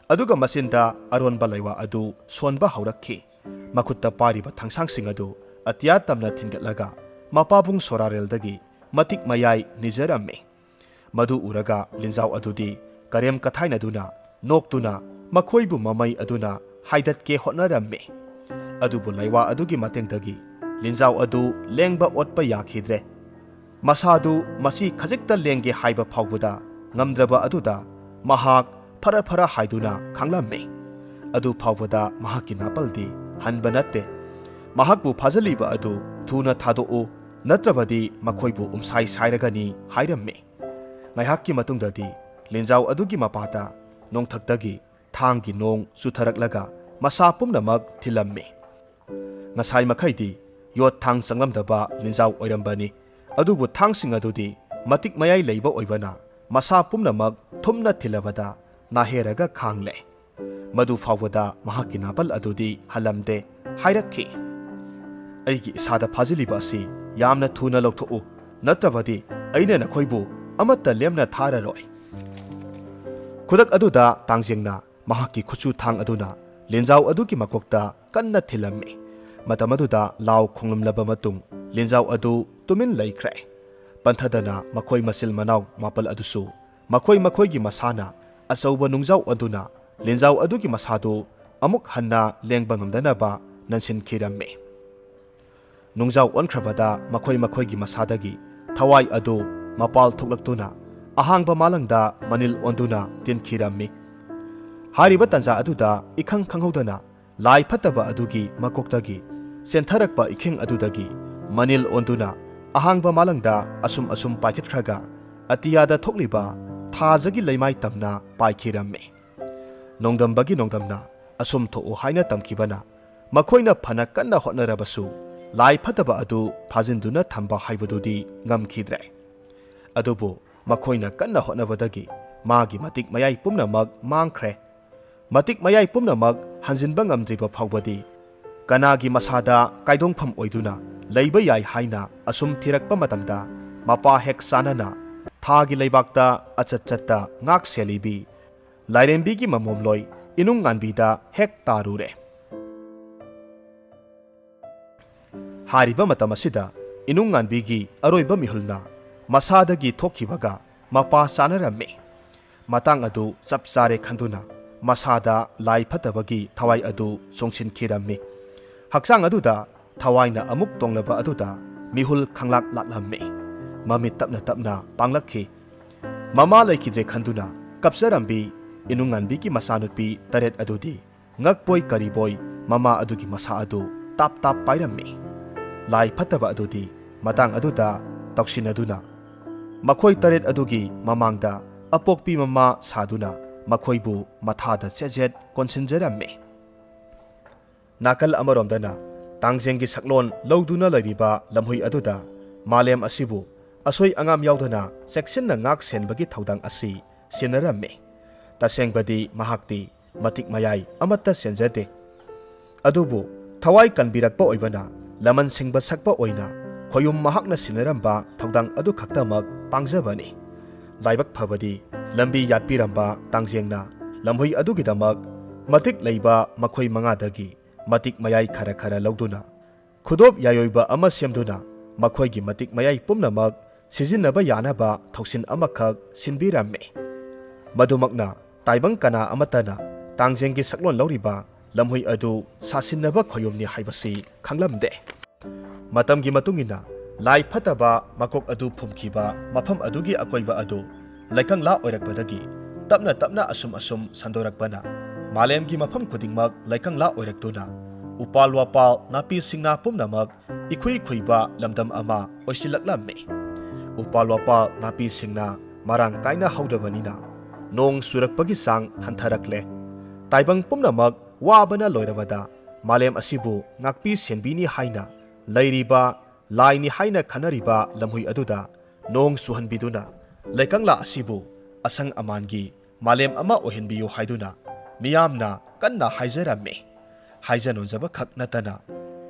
ꯑꯗꯨꯒ ꯃꯆꯤꯟꯗ ꯑꯔꯣꯟꯕ ꯂꯩꯋꯥ ꯑꯗꯨ ꯁꯣꯟꯕ ꯍꯧꯔꯛꯈꯤ꯫ ꯃꯈꯨꯠꯇ ꯄꯥꯏꯔꯤꯕ ꯊꯥꯡꯁꯥꯡꯁꯤꯡ ꯑꯗꯨ ꯑꯇꯤꯌꯥ ꯇꯝꯅ ꯊꯤꯟꯒꯠꯂꯒ ꯃꯄꯥꯕꯨꯡ ꯁꯣꯔꯥꯔꯦꯜꯗꯒꯤ ꯃꯇꯤꯛ ꯃꯌꯥꯏ ꯅꯤꯖꯔꯝꯃꯤ꯫ ꯃꯗꯨ ꯎꯔꯒ ꯂꯤꯟꯖꯥꯎ ꯑꯗꯨꯗꯤ ꯀꯔꯦꯝ ꯀꯊꯥꯏꯅꯗꯨꯅ ꯅꯣꯛꯇꯨꯅ ꯃꯈꯣꯏꯕꯨ ꯃꯃꯩ ꯑꯗꯨꯅ ꯍꯥꯏꯗꯠꯀꯦ ꯍꯣꯠꯅꯔꯝꯃꯤ꯫ ꯑꯗꯨꯕꯨ ꯂꯩꯋꯥ ꯑꯗꯨꯒꯤ ꯃꯇꯦꯡꯗꯒꯤ ꯂꯤꯟꯖꯥꯎ ꯑꯗꯨ ꯂꯦꯡꯕ ꯑꯣꯠꯄ ꯌꯥꯈꯤꯗ꯭ꯔꯦ꯫ ꯃꯁꯥꯗꯨ ꯃꯁꯤ ꯈꯖꯤꯛꯇ ꯂꯦꯡꯒꯦ ꯍꯥꯏꯕ ꯐꯥꯎꯕꯗ ꯉꯝꯗ꯭ꯔꯕ ꯑꯗꯨꯗ ꯃꯍꯥꯛ ꯐꯔ ꯐꯔ ꯍꯥꯏꯗꯨꯅ ꯈꯥꯡꯂꯝꯃꯤ꯫ ꯑꯗꯨ ꯐꯥꯎꯕꯗ ꯃꯍꯥꯛꯀꯤ ꯅꯥꯄꯜꯗꯤ ꯍꯟꯕ ꯅꯠꯇꯦ꯫ ꯃꯍꯥꯛꯄꯨ ꯐꯥꯖꯤꯜꯂꯤꯕ ꯑꯗꯨ ꯊꯨꯅ ꯊꯥꯗꯣꯛꯎ, ꯅꯠꯇ꯭ꯔꯕꯗꯤ ꯃꯈꯣꯏꯕꯨ ꯎꯝꯁꯥꯏ ꯁꯥꯏꯔꯒꯅꯤ ꯍꯥꯏꯔꯝꯃꯤ꯫ ꯉꯥꯏꯍꯥꯛꯀꯤ ꯃꯇꯨꯡꯗꯗꯤ ꯂꯤꯟꯖꯥꯎ ꯑꯗꯨꯒꯤ ꯃꯄꯥꯗ ꯅꯣꯡꯊꯛꯇꯒꯤ ꯊꯥꯡꯒꯤ ꯅꯣꯡ ꯆꯨꯊꯔꯛꯂꯒ ꯃꯁꯥ ꯄꯨꯝꯅꯃꯛ ꯊꯤꯜꯂꯝꯃꯤ꯫ ꯉꯁꯥꯏ ꯃꯈꯩꯗꯤ ꯌꯣꯠ ꯊꯥꯡ ꯆꯪꯂꯝꯗꯕ ꯂꯤꯟꯖꯥꯎ ꯑꯣꯏꯔꯝꯕꯅꯤ꯫ ꯑꯗꯨꯕꯨ ꯊꯥꯡꯁꯤꯡ ꯑꯗꯨꯗꯤ ꯃꯇꯤꯛ ꯃꯌꯥꯏ ꯂꯩꯕ ꯑꯣꯏꯕꯅ ꯃꯁꯥ ꯄꯨꯝꯅꯃꯛ ꯊꯨꯝꯅ ꯊꯤꯜꯂꯕꯗ ꯅꯥꯍꯦꯔꯒ ꯈꯥꯡꯂꯦ꯫ ꯃꯗꯨ ꯐꯥꯎꯕꯗ ꯃꯍꯥꯛꯀꯤ ꯅꯥꯄꯜ ꯑꯗꯨꯗꯤ ꯍꯜꯂꯝꯗꯦ꯫ ꯍꯥꯏꯔꯛꯈꯤ, "ꯑꯩꯒꯤ ꯏꯁꯥꯗ ꯐꯥꯖꯤꯜꯂꯤꯕ ꯑꯁꯤ ꯌꯥꯝꯅ ꯊꯨꯅ ꯂꯧꯊꯣꯛꯎ, ꯅꯠꯇ꯭ꯔꯕꯗꯤ ꯑꯩꯅ ꯅꯈꯣꯏꯕꯨ ꯑꯃꯠꯇ ꯂꯦꯝꯅ ꯊꯥꯔꯔꯣꯏ"꯫ ꯈꯨꯗꯛ ꯑꯗꯨꯗ ꯇꯥꯡꯖꯦꯡꯅ ꯃꯍꯥꯛꯀꯤ ꯈꯨꯠꯁꯨ ꯊꯥꯡ ꯑꯗꯨꯅ ꯂꯤꯟꯖꯥꯎ ꯑꯗꯨꯒꯤ ꯃꯀꯣꯛꯇ ꯀꯟꯅ ꯊꯤꯜꯂꯝꯃꯤ꯫ ꯃꯇꯝ ꯑꯗꯨꯗ ꯂꯥꯎ ꯈꯣꯡꯂꯝꯂꯕ ꯃꯇꯨꯡ ꯂꯤꯟꯖꯥꯎ ꯑꯗꯨ ꯇꯨꯃꯤꯟ ꯂꯩꯈ꯭ꯔꯦ꯫ ꯄꯟꯊꯗꯅ ꯃꯈꯣꯏ ꯃꯆꯤꯜ ꯃꯅꯥꯎ ꯃꯥꯄꯜ ꯑꯗꯨꯁꯨ ꯃꯈꯣꯏ ꯃꯈꯣꯏꯒꯤ ꯃꯁꯥꯅ ꯑꯆꯧꯕ ꯅꯨꯡꯖꯥꯎ ꯑꯗꯨꯅ ꯂꯤꯟꯖꯥꯎ ꯑꯗꯨꯒꯤ ꯃꯁꯥꯗꯨ ꯑꯃꯨꯛ ꯍꯟꯅ ꯂꯦꯡꯕ ꯉꯝꯗꯅꯕ ꯅꯟꯁꯤꯟꯈꯤꯔꯝꯃꯤ꯫ ꯅꯨꯡꯖꯥꯎ ꯑꯣꯟꯈ꯭ꯔꯕꯗ ꯃꯈꯣꯏ ꯃꯈꯣꯏꯒꯤ ꯃꯁꯥꯗꯒꯤ ꯊꯋꯥꯏ ꯑꯗꯨ ꯃꯄꯥꯜ ꯊꯣꯛꯂꯛꯇꯨꯅ ꯑꯍꯥꯡꯕ ꯃꯥꯂꯪꯗ ꯃꯅꯤꯜ ꯑꯣꯟꯗꯨꯅ ꯇꯤꯟꯈꯤꯔꯝꯃꯤ꯫ ꯍꯥꯏꯔꯤꯕ ꯇꯟꯖꯥ ꯑꯗꯨꯗ ꯏꯈꯪ ꯈꯪꯍꯧꯗꯅ ꯂꯥꯏ ꯐꯠꯇꯕ ꯑꯗꯨꯒꯤ ꯃꯀꯣꯛꯇꯒꯤ ꯆꯦꯟꯊꯔꯛꯄ ꯏꯈꯤꯡ ꯑꯗꯨꯗꯒꯤ ꯃꯅꯤꯜ ꯑꯣꯟꯗꯨꯅ ꯑꯍꯥꯡꯕ ꯃꯥꯂꯪꯗ ꯑꯁꯨꯝ ꯑꯁꯨꯝ ꯄꯥꯏꯈꯠꯈ꯭ꯔꯒ ꯑꯇꯤꯌꯥꯗ ꯊꯣꯛꯂꯤꯕ ꯊꯥꯖꯒꯤ ꯂꯩꯃꯥꯏ ꯇꯝꯅ ꯄꯥꯏꯈꯤꯔꯝꯃꯤ꯫ ꯅꯣꯡꯗꯝꯕꯒꯤ ꯅꯣꯡꯗꯝꯅ ꯑꯁꯨꯝ ꯊꯣꯛꯎ ꯍꯥꯏꯅ ꯇꯝꯈꯤꯕꯅ ꯃꯈꯣꯏꯅ ꯐꯅ ꯀꯟꯅ ꯍꯣꯠꯅꯔꯕꯁꯨ ꯂꯥꯏ ꯐꯠꯇꯕ ꯑꯗꯨ ꯐꯥꯖꯤꯟꯗꯨꯅ ꯊꯝꯕ ꯍꯥꯏꯕꯗꯨꯗꯤ ꯉꯝꯈꯤꯗ꯭ꯔꯦ꯫ ꯑꯗꯨꯕꯨ ꯃꯈꯣꯏꯅ ꯀꯟꯅ ꯍꯣꯠꯅꯕꯗꯒꯤ ꯃꯥꯒꯤ ꯃꯇꯤꯛ ꯃꯌꯥꯏ ꯄꯨꯝꯅꯃꯛ ꯃꯥꯡꯈ꯭ꯔꯦ꯫ ꯃꯇꯤꯛ ꯃꯌꯥꯏ ꯄꯨꯝꯅꯃꯛ ꯍꯟꯖꯤꯟꯕ ꯉꯝꯗ꯭ꯔꯤꯕ ꯐꯥꯎꯕꯗꯤ ꯀꯅꯥꯒꯤ ꯃꯁꯥꯗ ꯀꯥꯏꯗꯣꯡꯐꯝ ꯑꯣꯏꯗꯨꯅ ꯂꯩꯕ ꯌꯥꯏ ꯍꯥꯏꯅ ꯑꯁꯨꯝ ꯊꯤꯔꯛꯄ ꯃꯇꯝꯗ ꯃꯄꯥ ꯍꯦꯛ ꯆꯥꯅꯅ ꯊꯥꯒꯤ ꯂꯩꯕꯥꯛꯇ ꯑꯆꯠ ꯆꯠꯇ ꯉꯥꯛ ꯁꯦꯜꯂꯤꯕꯤ ꯂꯥꯏꯔꯦꯝꯕꯤꯒꯤ ꯃꯃꯣꯝꯂꯣꯏ ꯏꯅꯨꯡ ꯉꯥꯟꯕꯤꯗ ꯍꯦꯛ ꯇꯥꯔꯨꯔꯦ꯫ ꯍꯥꯏꯔꯤꯕ ꯃꯇꯝ ꯑꯁꯤꯗ ꯏꯅꯨꯡ ꯉꯥꯟꯕꯤꯒꯤ ꯑꯔꯣꯏꯕ ꯃꯤꯍꯨꯜꯅ ꯃꯁꯥꯗꯒꯤ ꯊꯣꯛꯈꯤꯕꯒ ꯃꯄꯥ ꯆꯥꯅꯔꯝꯃꯤ꯫ ꯃꯇꯥꯡ ꯑꯗꯨ ꯆꯞ ꯆꯥꯔꯦ ꯈꯟꯗꯨꯅ ꯃꯁꯥꯗ ꯂꯥꯏ ꯐꯠꯇꯕꯒꯤ ꯊꯋꯥꯏ ꯑꯗꯨ ꯆꯣꯡꯁꯤꯟꯈꯤꯔꯝꯃꯤ꯫ ꯍꯛꯆꯥꯡ ꯑꯗꯨꯗ ꯊꯋꯥꯏꯅ ꯑꯃꯨꯛ ꯇꯣꯡꯂꯕ ꯑꯗꯨꯗ ꯃꯤꯍꯨꯜ ꯈꯪꯂꯥꯛ ꯂꯥꯛꯂꯝꯃꯤ꯫ ꯃꯃꯤꯠ ꯇꯞꯅ ꯇꯞꯅ ꯄꯥꯡꯂꯛꯈꯤ꯫ ꯃꯃꯥ ꯂꯩꯈꯤꯗ꯭ꯔꯦ ꯈꯟꯗꯨꯅ ꯀꯞꯆꯔꯝꯕꯤ ꯏꯅꯨꯡ ꯉꯥꯟꯕꯤꯒꯤ ꯃꯆꯥꯅꯨꯄꯤ ꯇꯔꯦꯠ ꯑꯗꯨꯗꯤ ꯉꯛꯄꯣꯏ ꯀꯔꯤꯕꯣꯏ ꯃꯃꯥ ꯑꯗꯨꯒꯤ ꯃꯁꯥ ꯑꯗꯨ ꯇꯥꯞ ꯇꯥꯞ ꯄꯥꯏꯔꯝꯃꯤ꯫ ꯂꯥꯏ ꯐꯠꯇꯕ ꯑꯗꯨꯗꯤ ꯃꯇꯥꯡ ꯑꯗꯨꯗ ꯇꯧꯁꯤꯟꯅꯗꯨꯅ ꯃꯈꯣꯏ ꯇꯔꯦꯠ ꯑꯗꯨꯒꯤ ꯃꯃꯥꯡꯗ ꯑꯄꯣꯛꯄꯤ ꯃꯃꯥ ꯁꯥꯗꯨꯅ ꯃꯈꯣꯏꯕꯨ ꯃꯊꯥꯗ ꯆꯦꯠ ꯆꯦꯠ ꯀꯣꯟꯁꯤꯟꯖꯔꯝꯃꯤ꯫ ꯅꯥꯀꯜ ꯑꯃꯔꯣꯝꯗꯅ ꯇꯥꯡꯖꯦꯡꯒꯤ ꯁꯛꯂꯣꯟ ꯂꯧꯗꯨꯅ ꯂꯩꯔꯤꯕ ꯂꯝꯍꯨꯏ ꯑꯗꯨꯗ ꯃꯥꯂꯦꯝ ꯑꯁꯤꯕꯨ ꯑꯁꯣꯏ ꯑꯉꯥꯝ ꯌꯥꯎꯗꯅ ꯆꯦꯛꯁꯤꯟꯅ ꯉꯥꯛ ꯁꯦꯟꯕꯒꯤ ꯊꯧꯗꯥꯡ ꯑꯁꯤ ꯁꯤꯟꯅꯔꯝꯃꯤ꯫ ꯇꯁꯦꯡꯕꯗꯤ ꯃꯍꯥꯛꯇꯤ ꯃꯇꯤꯛ ꯃꯌꯥꯏ ꯑꯃꯠꯇ ꯆꯦꯟꯖꯗꯦ꯫ ꯑꯗꯨꯕꯨ ꯊꯋꯥꯏ ꯀꯟꯕꯤꯔꯛꯄ ꯑꯣꯏꯕꯅ ꯂꯃꯟ ꯁꯤꯡꯕ ꯁꯛꯄ ꯑꯣꯏꯅ ꯈꯣꯌꯨꯝ ꯃꯍꯥꯛꯅ ꯁꯤꯟꯅꯔꯝꯕ ꯊꯧꯗꯥꯡ ꯑꯗꯨ ꯈꯛꯇꯃꯛ ꯄꯥꯡꯖꯕꯅꯤ꯫ ꯂꯥꯏꯕꯛ ꯐꯕꯗꯤ ꯂꯝꯕꯤ ꯌꯥꯠꯄꯤꯔꯝꯕ ꯇꯥꯡꯖꯦꯡꯅ ꯂꯝꯍꯨꯏ ꯑꯗꯨꯒꯤꯗꯃꯛ ꯃꯇꯤꯛ ꯂꯩꯕ ꯃꯈꯣꯏ ꯃꯉꯥꯗꯒꯤ ꯃꯇꯤꯛ ꯃꯌꯥꯏ ꯈꯔ ꯈꯔ ꯂꯧꯗꯨꯅ ꯈꯨꯗꯣꯞ ꯌꯥꯏꯑꯣꯏꯕ ꯑꯃ ꯁꯦꯝꯗꯨꯅ ꯃꯈꯣꯏꯒꯤ ꯃꯇꯤꯛ ꯃꯌꯥꯏ ꯄꯨꯝꯅꯃꯛ ꯁꯤꯖꯤꯟꯅꯕ ꯌꯥꯅꯕ ꯊꯧꯁꯤꯟ ꯑꯃꯈꯛ ꯁꯤꯟꯕꯤꯔꯝꯃꯤ꯫ ꯃꯗꯨꯃꯛꯅ ꯇꯥꯏꯕꯪ ꯀꯅꯥ ꯑꯃꯠꯇꯅ ꯇꯥꯡꯖꯦꯡꯒꯤ ꯁꯛꯂꯣꯟ ꯂꯧꯔꯤꯕ ꯂꯝꯍꯨꯏ ꯑꯗꯨ ꯁꯥꯁꯤꯟꯅꯕ ꯈꯣꯌꯨꯝꯅꯤ ꯍꯥꯏꯕꯁꯤ ꯈꯪꯂꯝꯗꯦ꯫ ꯃꯇꯝꯒꯤ ꯃꯇꯨꯡ ꯏꯟꯅ ꯂꯥꯏ ꯐꯠꯇꯕ ꯃꯀꯣꯛ ꯑꯗꯨ ꯐꯨꯝꯈꯤꯕ ꯃꯐꯝ ꯑꯗꯨꯒꯤ ꯑꯀꯣꯏꯕ ꯑꯗꯨ ꯂꯩꯀꯪꯂꯥ ꯑꯣꯏꯔꯛꯄꯗꯒꯤ ꯇꯞꯅ ꯇꯞꯅ ꯑꯁꯨꯝ ꯑꯁꯨꯝ ꯁꯟꯗꯣꯔꯛꯄꯅ ꯃꯥꯂꯦꯝꯒꯤ ꯃꯐꯝ ꯈꯨꯗꯤꯡꯃꯛ ꯂꯩꯀꯪꯂꯥ ꯑꯣꯏꯔꯛꯇꯨꯅ ꯎꯄꯥꯜ ꯋꯥꯄꯥꯜ ꯅꯥꯄꯤ ꯁꯤꯡꯅꯥ ꯄꯨꯝꯅꯃꯛ ꯏꯈꯨꯏ ꯈꯨꯏꯕ ꯂꯝꯗꯝ ꯑꯃ ꯑꯣꯏꯁꯤꯜꯂꯛꯂꯝꯃꯤ꯫ ꯎꯄꯥꯜ ꯋꯥꯄꯥꯜ ꯅꯥꯄꯤ ꯁꯤꯡꯅꯥ ꯃꯔꯥꯡ ꯀꯥꯏꯅ ꯍꯧꯗꯕꯅꯤꯅ ꯅꯣꯡ ꯆꯨꯔꯛꯄꯒꯤ ꯆꯥꯡ ꯍꯟꯊꯔꯛꯂꯦ꯫ ꯇꯥꯏꯕꯪ ꯄꯨꯝꯅꯃꯛ ꯋꯥꯕꯅ ꯂꯣꯏꯔꯕꯗ ꯃꯥꯂꯦꯝ ꯑꯁꯤꯕꯨ ꯉꯥꯛꯄꯤ ꯁꯦꯟꯕꯤꯅꯤ ꯍꯥꯏꯅ ꯂꯩꯔꯤꯕ ꯂꯥꯏꯅꯤ ꯍꯥꯏꯅ ꯈꯟꯅꯔꯤꯕ ꯂꯝꯍꯨꯏ ꯑꯗꯨꯗ ꯅꯣꯡ ꯆꯨꯍꯟꯕꯤꯗꯨꯅ ꯂꯩꯀꯪꯂꯥ ꯑꯁꯤꯕꯨ ꯑꯁꯪ ꯑꯃꯥꯟꯒꯤ ꯃꯥꯂꯦꯝ ꯑꯃ ꯑꯣꯏꯍꯟꯕꯤꯌꯨ ꯍꯥꯏꯗꯨꯅ ꯃꯤꯌꯥꯝꯅ ꯀꯟꯅ ꯍꯥꯏꯖꯔꯝꯃꯤ꯫ ꯍꯥꯏꯖ ꯅꯣꯟꯖꯕ ꯈꯛ ꯅꯠꯇꯅ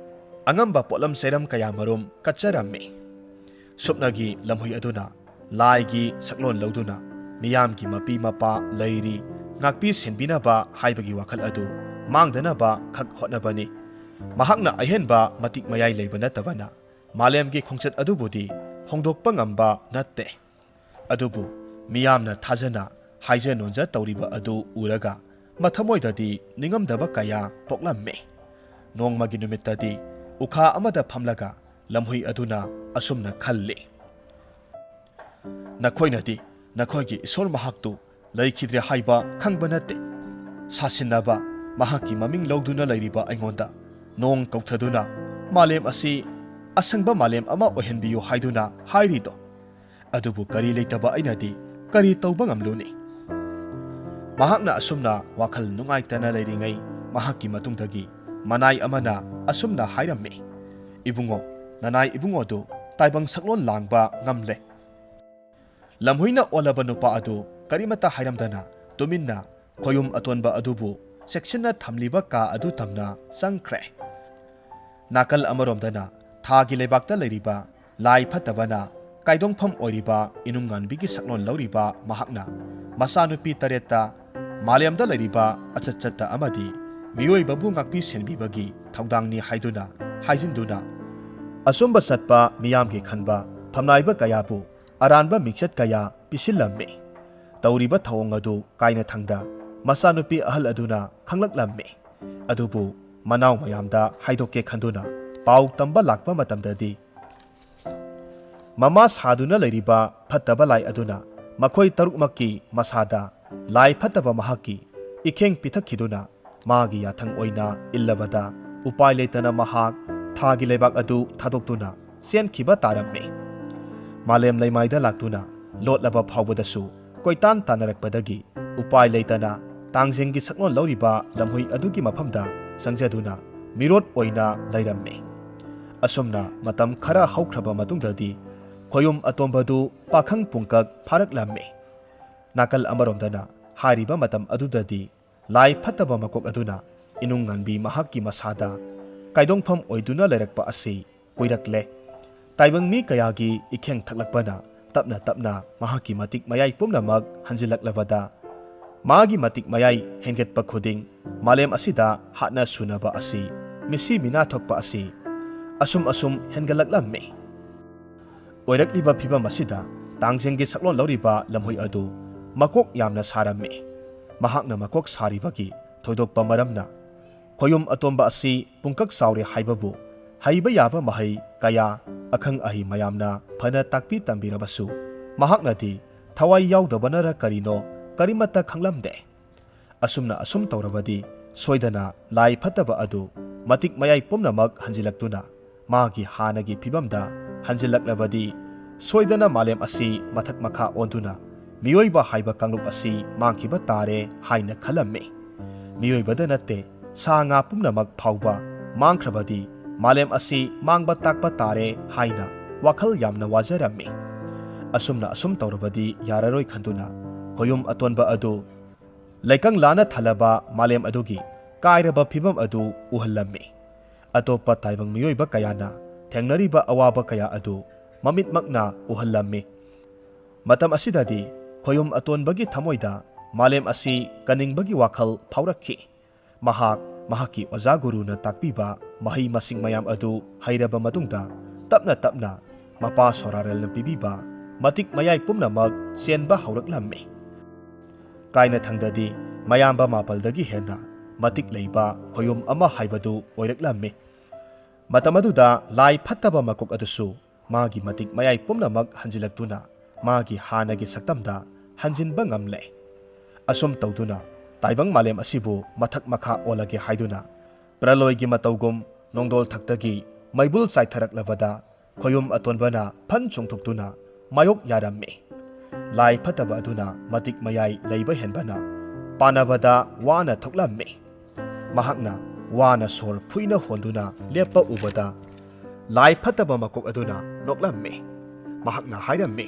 ꯑꯉꯝꯕ ꯄꯣꯠꯂꯝ ꯆꯩꯔꯝ ꯀꯌꯥꯃꯔꯨꯝ ꯀꯠꯆꯔꯝꯃꯤ꯫ ꯁꯨꯞꯅꯒꯤ ꯂꯝꯍꯨꯏ ꯑꯗꯨꯅ ꯂꯥꯏꯒꯤ ꯁꯛꯂꯣꯟ ꯂꯧꯗꯨꯅ ꯃꯤꯌꯥꯝꯒꯤ ꯃꯄꯤ ꯃꯄꯥ ꯂꯩꯔꯤ ꯉꯥꯛꯄꯤ ꯁꯦꯟꯕꯤꯅꯕ ꯍꯥꯏꯕꯒꯤ ꯋꯥꯈꯜ ꯑꯗꯨ ꯃꯥꯡꯗꯅꯕ ꯈꯛ ꯍꯣꯠꯅꯕꯅꯤ꯫ ꯃꯍꯥꯛꯅ ꯑꯍꯦꯟꯕ ꯃꯇꯤꯛ ꯃꯌꯥꯏ ꯂꯩꯕ ꯅꯠꯇꯕꯅ ꯃꯥꯂꯦꯝꯒꯤ ꯈꯣꯡꯆꯠ ꯑꯗꯨꯕꯨꯗꯤ ꯍꯣꯡꯗꯣꯛꯄ ꯉꯝꯕ ꯅꯠꯇꯦ꯫ ꯑꯗꯨꯕꯨ ꯃꯤꯌꯥꯝꯅ ꯊꯥꯖꯅ ꯍꯥꯏꯖ ꯅꯣꯟꯖ ꯇꯧꯔꯤꯕ ꯑꯗꯨ ꯎꯔꯒ ꯃꯊꯃꯣꯏꯗꯗꯤ ꯅꯤꯡꯉꯝꯗꯕ ꯀꯌꯥ ꯄꯣꯛꯂꯝꯃꯤ꯫ ꯅꯣꯡꯃꯒꯤ ꯅꯨꯃꯤꯠꯇꯗꯤ ꯎꯈꯥ ꯑꯃꯗ ꯐꯝꯂꯒ ꯂꯝꯍꯨꯏ ꯑꯗꯨꯅ ꯑꯁꯨꯝꯅ ꯈꯜꯂꯤ, "ꯅꯈꯣꯏꯅꯗꯤ ꯅꯈꯣꯏꯒꯤ ꯏꯁꯣꯔ ꯃꯍꯥꯛꯇꯨ ꯂꯩꯈꯤꯗ꯭ꯔꯦ ꯍꯥꯏꯕ ꯈꯪꯕ ꯅꯠꯇꯦ꯫ ꯁꯥꯁꯤꯟꯅꯕ ꯃꯍꯥꯛꯀꯤ ꯃꯃꯤꯡ ꯂꯧꯗꯨꯅ ꯂꯩꯔꯤꯕ ꯑꯩꯉꯣꯟꯗ ꯅꯣꯡ ꯀꯧꯊꯗꯨꯅ ꯃꯥꯂꯦꯝ ꯑꯁꯤ ꯑꯁꯪꯕ ꯃꯥꯂꯦꯝ ꯑꯃ ꯑꯣꯏꯍꯟꯕꯤꯌꯨ ꯍꯥꯏꯗꯨꯅ ꯍꯥꯏꯔꯤꯗꯣ꯫ ꯑꯗꯨꯕꯨ ꯀꯔꯤ ꯂꯩꯇꯕ ꯑꯩꯅꯗꯤ ꯀꯔꯤ ꯇꯧꯕ ꯉꯝꯂꯨꯅꯤ?" ꯃꯍꯥꯛꯅ ꯑꯁꯨꯝꯅ ꯋꯥꯈꯜ ꯅꯨꯡꯉꯥꯏꯇꯅ ꯂꯩꯔꯤꯉꯩ ꯃꯍꯥꯛꯀꯤ ꯃꯇꯨꯡꯗꯒꯤ ꯃꯅꯥꯏ ꯑꯃꯅ ꯑꯁꯨꯝꯅ ꯍꯥꯏꯔꯝꯃꯤ, "ꯏꯕꯨꯡꯉꯣ, ꯅꯅꯥꯏ ꯏꯕꯨꯡꯉꯣꯗꯨ ꯇꯥꯏꯕꯪ ꯁꯛꯂꯣꯟ ꯂꯥꯡꯕ ꯉꯝꯂꯦ꯫" ꯂꯝꯍꯨꯏꯅ ꯑꯣꯜꯂꯕ ꯅꯨꯄꯥ ꯑꯗꯨ ꯀꯔꯤꯃꯠꯇ ꯍꯥꯏꯔꯝꯗꯅ ꯇꯨꯃꯤꯟꯅ ꯈꯣꯌꯨꯝ ꯑꯇꯣꯟꯕ ꯑꯗꯨꯕꯨ ꯆꯦꯛꯁꯤꯟꯅ ꯊꯝꯂꯤꯕ ꯀꯥ ꯑꯗꯨ ꯇꯝꯅ ꯆꯪꯈ꯭ꯔꯦ꯫ ꯅꯥꯀꯜ ꯑꯃꯔꯣꯝꯗꯅ ꯊꯥꯒꯤ ꯂꯩꯕꯥꯛꯇ ꯂꯩꯔꯤꯕ ꯂꯥꯏ ꯐꯠꯇꯕꯅ ꯀꯥꯏꯗꯣꯡꯐꯝ ꯑꯣꯏꯔꯤꯕ ꯏꯅꯨꯡꯉꯥꯟꯕꯤꯒꯤ ꯁꯛꯂꯣꯟ ꯂꯧꯔꯤꯕ ꯃꯍꯥꯛꯅ ꯃꯆꯥꯅꯨꯄꯤ ꯇꯔꯦꯠꯇ ꯃꯥꯂꯦꯝꯗ ꯂꯩꯔꯤꯕ ꯑꯆꯠ ꯆꯠꯇ ꯑꯃꯗꯤ ꯃꯤꯑꯣꯏꯕꯕꯨ ꯉꯥꯛꯄꯤ ꯁꯦꯟꯕꯤꯕꯒꯤ ꯊꯧꯗꯥꯡꯅꯤ ꯍꯥꯏꯗꯨꯅ ꯍꯥꯏꯖꯤꯟꯗꯨꯅ ꯑꯆꯨꯝꯕ ꯆꯠꯄ ꯃꯤꯌꯥꯝꯒꯤ ꯈꯟꯕ ꯐꯝꯅꯥꯏꯕ ꯀꯌꯥꯕꯨ ꯑꯔꯥꯟꯕ ꯃꯤꯡꯆꯠ ꯀꯌꯥ ꯄꯤꯁꯤꯜꯂꯝꯃꯤ꯫ ꯇꯧꯔꯤꯕ ꯊꯧꯑꯣꯡ ꯑꯗꯨ ꯀꯥꯏꯅꯊꯪꯗ ꯃꯆꯥꯅꯨꯄꯤ ꯑꯍꯜ ꯑꯗꯨꯅ ꯈꯪꯂꯛꯂꯝꯃꯤ꯫ ꯑꯗꯨꯕꯨ ꯃꯅꯥꯎ ꯃꯌꯥꯝꯗ ꯍꯥꯏꯗꯣꯛꯀꯦ ꯈꯟꯗꯨꯅ ꯄꯥꯎ ꯇꯝꯕ ꯂꯥꯛꯄ ꯃꯇꯝꯗꯗꯤ, ꯃꯃꯥ ꯁꯥꯗꯨꯅ ꯂꯩꯔꯤꯕ ꯐꯠꯇꯕ ꯂꯥꯏ ꯑꯗꯨꯅ ꯃꯈꯣꯏ ꯇꯔꯨꯛꯃꯛꯀꯤ ꯃꯁꯥꯗ ꯂꯥꯏ ꯐꯠꯇꯕ ꯃꯍꯥꯛꯀꯤ ꯏꯈꯦꯡ ꯄꯤꯊꯛꯈꯤꯗꯨꯅ ꯃꯥꯒꯤ ꯌꯥꯊꯪ ꯑꯣꯏꯅ ꯏꯜꯂꯕꯗ ꯎꯄꯥꯏ ꯂꯩꯇꯅ ꯃꯍꯥꯛ ꯊꯥꯒꯤ ꯂꯩꯕꯥꯛ ꯑꯗꯨ ꯊꯥꯗꯣꯛꯇꯨꯅ ꯆꯦꯟꯈꯤꯕ ꯇꯥꯔꯝꯃꯤ꯫ ꯃꯥꯂꯦꯝ ꯂꯩꯃꯥꯏꯗ ꯂꯥꯛꯇꯨꯅ ꯂꯣꯠꯂꯕ ꯐꯥꯎꯕꯗꯁꯨ ꯀꯣꯏꯇꯥꯟ ꯇꯥꯟꯅꯔꯛꯄꯗꯒꯤ ꯎꯄꯥꯏ ꯂꯩꯇꯅ ꯇꯥꯡꯖꯦꯡꯒꯤ ꯁꯛꯂꯣꯟ ꯂꯧꯔꯤꯕ ꯂꯝꯍꯨꯏ ꯑꯗꯨꯒꯤ ꯃꯐꯝꯗ ꯆꯪꯖꯗꯨꯅ ꯃꯤꯔꯣꯠ ꯑꯣꯏꯅ ꯂꯩꯔꯝꯃꯤ꯫ ꯑꯁꯨꯝꯅ ꯃꯇꯝ ꯈꯔ ꯍꯧꯈ꯭ꯔꯕ ꯃꯇꯨꯡꯗꯗꯤ ꯈꯣꯌꯨꯝ ꯑꯇꯣꯝꯕꯗꯨ ꯄꯥꯈꯪ ꯄꯨꯡꯀꯛ ꯐꯥꯔꯛꯂꯝꯃꯤ꯫ ꯅꯥꯀꯜ ꯑꯃꯔꯣꯝꯗꯅ ꯍꯥꯏꯔꯤꯕ ꯃꯇꯝ ꯑꯗꯨꯗꯗꯤ ꯂꯥꯏ ꯐꯠꯇꯕ ꯃꯀꯣꯛ ꯑꯗꯨꯅ ꯏꯅꯨꯡ ꯉꯥꯟꯕꯤ ꯃꯍꯥꯛꯀꯤ ꯃꯁꯥꯗ ꯀꯥꯏꯗꯣꯡꯐꯝ ꯑꯣꯏꯗꯨꯅ ꯂꯩꯔꯛꯄ ꯑꯁꯤ ꯀꯨꯏꯔꯛꯂꯦ꯫ ꯇꯥꯏꯕꯪ ꯃꯤ ꯀꯌꯥꯒꯤ ꯏꯈꯦꯡ ꯊꯛꯂꯛꯄꯅ ꯇꯞꯅ ꯇꯞꯅ ꯃꯍꯥꯛꯀꯤ ꯃꯇꯤꯛ ꯃꯌꯥꯏ ꯄꯨꯝꯅꯃꯛ ꯍꯟꯖꯤꯜꯂꯛꯂꯕꯗ, ꯃꯥꯒꯤ ꯃꯇꯤꯛ ꯃꯌꯥꯏ ꯍꯦꯟꯒꯠꯄ ꯈꯨꯗꯤꯡ ꯃꯥꯂꯦꯝ ꯑꯁꯤꯗ ꯍꯥꯠꯅ ꯁꯨꯅꯕ ꯑꯁꯤ, ꯃꯤꯁꯤ ꯃꯤꯅꯥ ꯊꯣꯛꯄ ꯑꯁꯤ ꯑꯁꯨꯝ ꯑꯁꯨꯝ ꯍꯦꯟꯒꯠꯂꯛꯂꯝꯃꯤ꯫ ꯑꯣꯏꯔꯛꯂꯤꯕ ꯐꯤꯚꯝ ꯑꯁꯤꯗ ꯇꯥꯡꯖꯦꯡꯒꯤ ꯁꯛꯂꯣꯟ ꯂꯧꯔꯤꯕ ꯂꯝꯍꯨꯏ ꯑꯗꯨ ꯃꯀꯣꯛ ꯌꯥꯝꯅ ꯁꯥꯔꯝꯃꯤ꯫ ꯃꯍꯥꯛꯅ ꯃꯀꯣꯛ ꯁꯥꯔꯤꯕꯒꯤ ꯊꯣꯏꯗꯣꯛꯄ ꯃꯔꯝꯅ ꯈꯣꯌꯨꯝ ꯑꯇꯣꯝꯕ ꯑꯁꯤ ꯄꯨꯡꯀꯛ ꯆꯥꯎꯔꯦ ꯍꯥꯏꯕꯕꯨ ꯍꯩꯕ ꯌꯥꯕ ꯃꯍꯩ ꯀꯌꯥ ꯑꯈꯪ ꯑꯍꯩ ꯃꯌꯥꯝꯅ ꯐꯅ ꯇꯥꯛꯄꯤ ꯇꯝꯕꯤꯔꯕꯁꯨ ꯃꯍꯥꯛꯅꯗꯤ ꯊꯋꯥꯏ ꯌꯥꯎꯗꯕꯅꯔ ꯀꯔꯤꯅꯣ ꯀꯔꯤꯃꯠꯇ ꯈꯪꯂꯝꯗꯦ꯫ ꯑꯁꯨꯝꯅ ꯑꯁꯨꯝ ꯇꯧꯔꯕꯗꯤ ꯁꯣꯏꯗꯅ ꯂꯥꯏ ꯐꯠꯇꯕ ꯑꯗꯨ ꯃꯇꯤꯛ ꯃꯌꯥꯏ ꯄꯨꯝꯅꯃꯛ ꯍꯟꯖꯤꯜꯂꯛꯇꯨꯅ ꯃꯥꯒꯤ ꯍꯥꯟꯅꯒꯤ ꯐꯤꯕꯝꯗ ꯍꯟꯖꯤꯜꯂꯛꯂꯕꯗꯤ ꯁꯣꯏꯗꯅ ꯃꯥꯂꯦꯝ ꯑꯁꯤ ꯃꯊꯛ ꯃꯈꯥ ꯑꯣꯟꯗꯨꯅ ꯃꯤꯑꯣꯏꯕ ꯍꯥꯏꯕ ꯀꯥꯡꯂꯨꯞ ꯑꯁꯤ ꯃꯥꯡꯈꯤꯕ ꯇꯥꯔꯦ ꯍꯥꯏꯅ ꯈꯜꯂꯝꯃꯤ꯫ ꯃꯤꯑꯣꯏꯕꯗ ꯅꯠꯇꯦ, ꯁꯥ ꯉꯥ ꯄꯨꯝꯅꯃꯛ ꯐꯥꯎꯕ ꯃꯥꯡꯈ꯭ꯔꯕꯗꯤ ꯃꯥꯂꯦꯝ ꯑꯁꯤ ꯃꯥꯡꯕ ꯇꯥꯛꯄ ꯇꯥꯔꯦ ꯍꯥꯏꯅ ꯋꯥꯈꯜ ꯌꯥꯝꯅ ꯋꯥꯖꯔꯝꯃꯤ꯫ ꯑꯁꯨꯝꯅ ꯑꯁꯨꯝ ꯇꯧꯔꯕꯗꯤ ꯌꯥꯔꯔꯣꯏ ꯈꯟꯗꯨꯅ ꯈꯣꯌꯨꯝ ꯑꯇꯣꯟꯕ ꯑꯗꯨ ꯂꯩꯀꯪꯂꯥꯅ ꯊꯜꯂꯕ ꯃꯥꯂꯦꯝ ꯑꯗꯨꯒꯤ ꯀꯥꯏꯔꯕ ꯐꯤꯕꯝ ꯑꯗꯨ ꯎꯍꯜꯂꯝꯃꯤ꯫ ꯑꯇꯣꯞꯄ ꯇꯥꯏꯕꯪ ꯃꯤꯑꯣꯏꯕ ꯀꯌꯥꯅ ꯊꯦꯡꯅꯔꯤꯕ ꯑꯋꯥꯕ ꯀꯌꯥ ꯑꯗꯨ ꯃꯃꯤꯠꯃꯛꯅ ꯎꯍꯜꯂꯝꯃꯤ꯫ ꯃꯇꯝ ꯑꯁꯤꯗꯗꯤ ꯈꯣꯌꯨꯝ ꯑꯇꯣꯟꯕꯒꯤ ꯊꯃꯣꯏꯗ ꯃꯥꯂꯦꯝ ꯑꯁꯤ ꯀꯟꯅꯤꯡꯕꯒꯤ ꯋꯥꯈꯜ ꯐꯥꯎꯔꯛꯈꯤ꯫ ꯃꯍꯥꯛ ꯃꯍꯥꯛꯀꯤ ꯑꯣꯖꯥ ꯒꯨꯔꯨꯅ ꯇꯥꯛꯄꯤꯕ ꯃꯍꯩ ꯃꯁꯤꯡ ꯃꯌꯥꯝ ꯑꯗꯨ ꯍꯩꯔꯕ ꯃꯇꯨꯡꯗ ꯇꯞꯅ ꯇꯞꯅ ꯃꯄꯥ ꯁꯣꯔꯥꯔꯦꯜꯅ ꯄꯤꯕꯤꯕ ꯃꯇꯤꯛ ꯃꯌꯥꯏ ꯄꯨꯝꯅꯃꯛ ꯆꯦꯟꯕ ꯍꯧꯔꯛꯂꯝꯃꯤ꯫ ꯀꯥꯏꯅꯊꯪꯗꯗꯤ ꯃꯌꯥꯝꯕ ꯃꯥꯄꯜꯗꯒꯤ ꯍꯦꯟꯅ ꯃꯇꯤꯛ ꯂꯩꯕ ꯈꯣꯌꯨꯝ ꯑꯃ ꯍꯥꯏꯕꯗꯨ ꯑꯣꯏꯔꯛꯂꯝꯃꯤ꯫ ꯃꯇꯝ ꯑꯗꯨꯗ ꯂꯥꯏ ꯐꯠꯇꯕ ꯃꯀꯣꯛ ꯑꯗꯨꯁꯨ ꯃꯥꯒꯤ ꯃꯇꯤꯛ ꯃꯌꯥꯏ ꯄꯨꯝꯅꯃꯛ ꯍꯟꯖꯤꯜꯂꯛꯇꯨꯅ ꯃꯥꯒꯤ ꯍꯥꯟꯅꯒꯤ ꯁꯛꯇꯝꯗ ꯍꯟꯖꯤꯟꯕ ꯉꯝꯂꯦ꯫ ꯑꯁꯨꯝ ꯇꯧꯗꯨꯅ ꯇꯥꯏꯕꯪ ꯃꯥꯂꯦꯝ ꯑꯁꯤꯕꯨ ꯃꯊꯛ ꯃꯈꯥ ꯑꯣꯜꯂꯒꯦ ꯍꯥꯏꯗꯨꯅ ꯄ꯭ꯔꯂꯣꯏꯒꯤ ꯃꯇꯧꯒꯨꯝ ꯅꯣꯡꯗꯣꯜ ꯊꯛꯇꯒꯤ ꯃꯩꯕꯨꯜ ꯆꯥꯏꯊꯔꯛꯂꯕꯗ ꯈꯣꯌꯨꯝ ꯑꯇꯣꯟꯕꯅ ꯐꯟ ꯆꯣꯡꯊꯣꯛꯇꯨꯅ ꯃꯥꯌꯣꯛ ꯌꯥꯔꯝꯃꯤ꯫ ꯂꯥꯏ ꯐꯠꯇꯕ ꯑꯗꯨꯅ ꯃꯇꯤꯛ ꯃꯌꯥꯏ ꯂꯩꯕ ꯍꯦꯟꯕꯅ ꯄꯥꯟꯅꯕꯗ ꯋꯥꯅ ꯊꯣꯛꯂꯝꯃꯤ꯫ ꯃꯍꯥꯛꯅ ꯋꯥꯅ ꯁꯣꯔ ꯐꯨꯏꯅ ꯍꯣꯟꯗꯨꯅ ꯂꯦꯞꯄ ꯎꯕꯗ ꯂꯥꯏ ꯐꯠꯇꯕ ꯃꯀꯣꯛ ꯑꯗꯨꯅ ꯅꯣꯛꯂꯝꯃꯤ꯫ ꯃꯍꯥꯛꯅ ꯍꯥꯏꯔꯝꯃꯤ,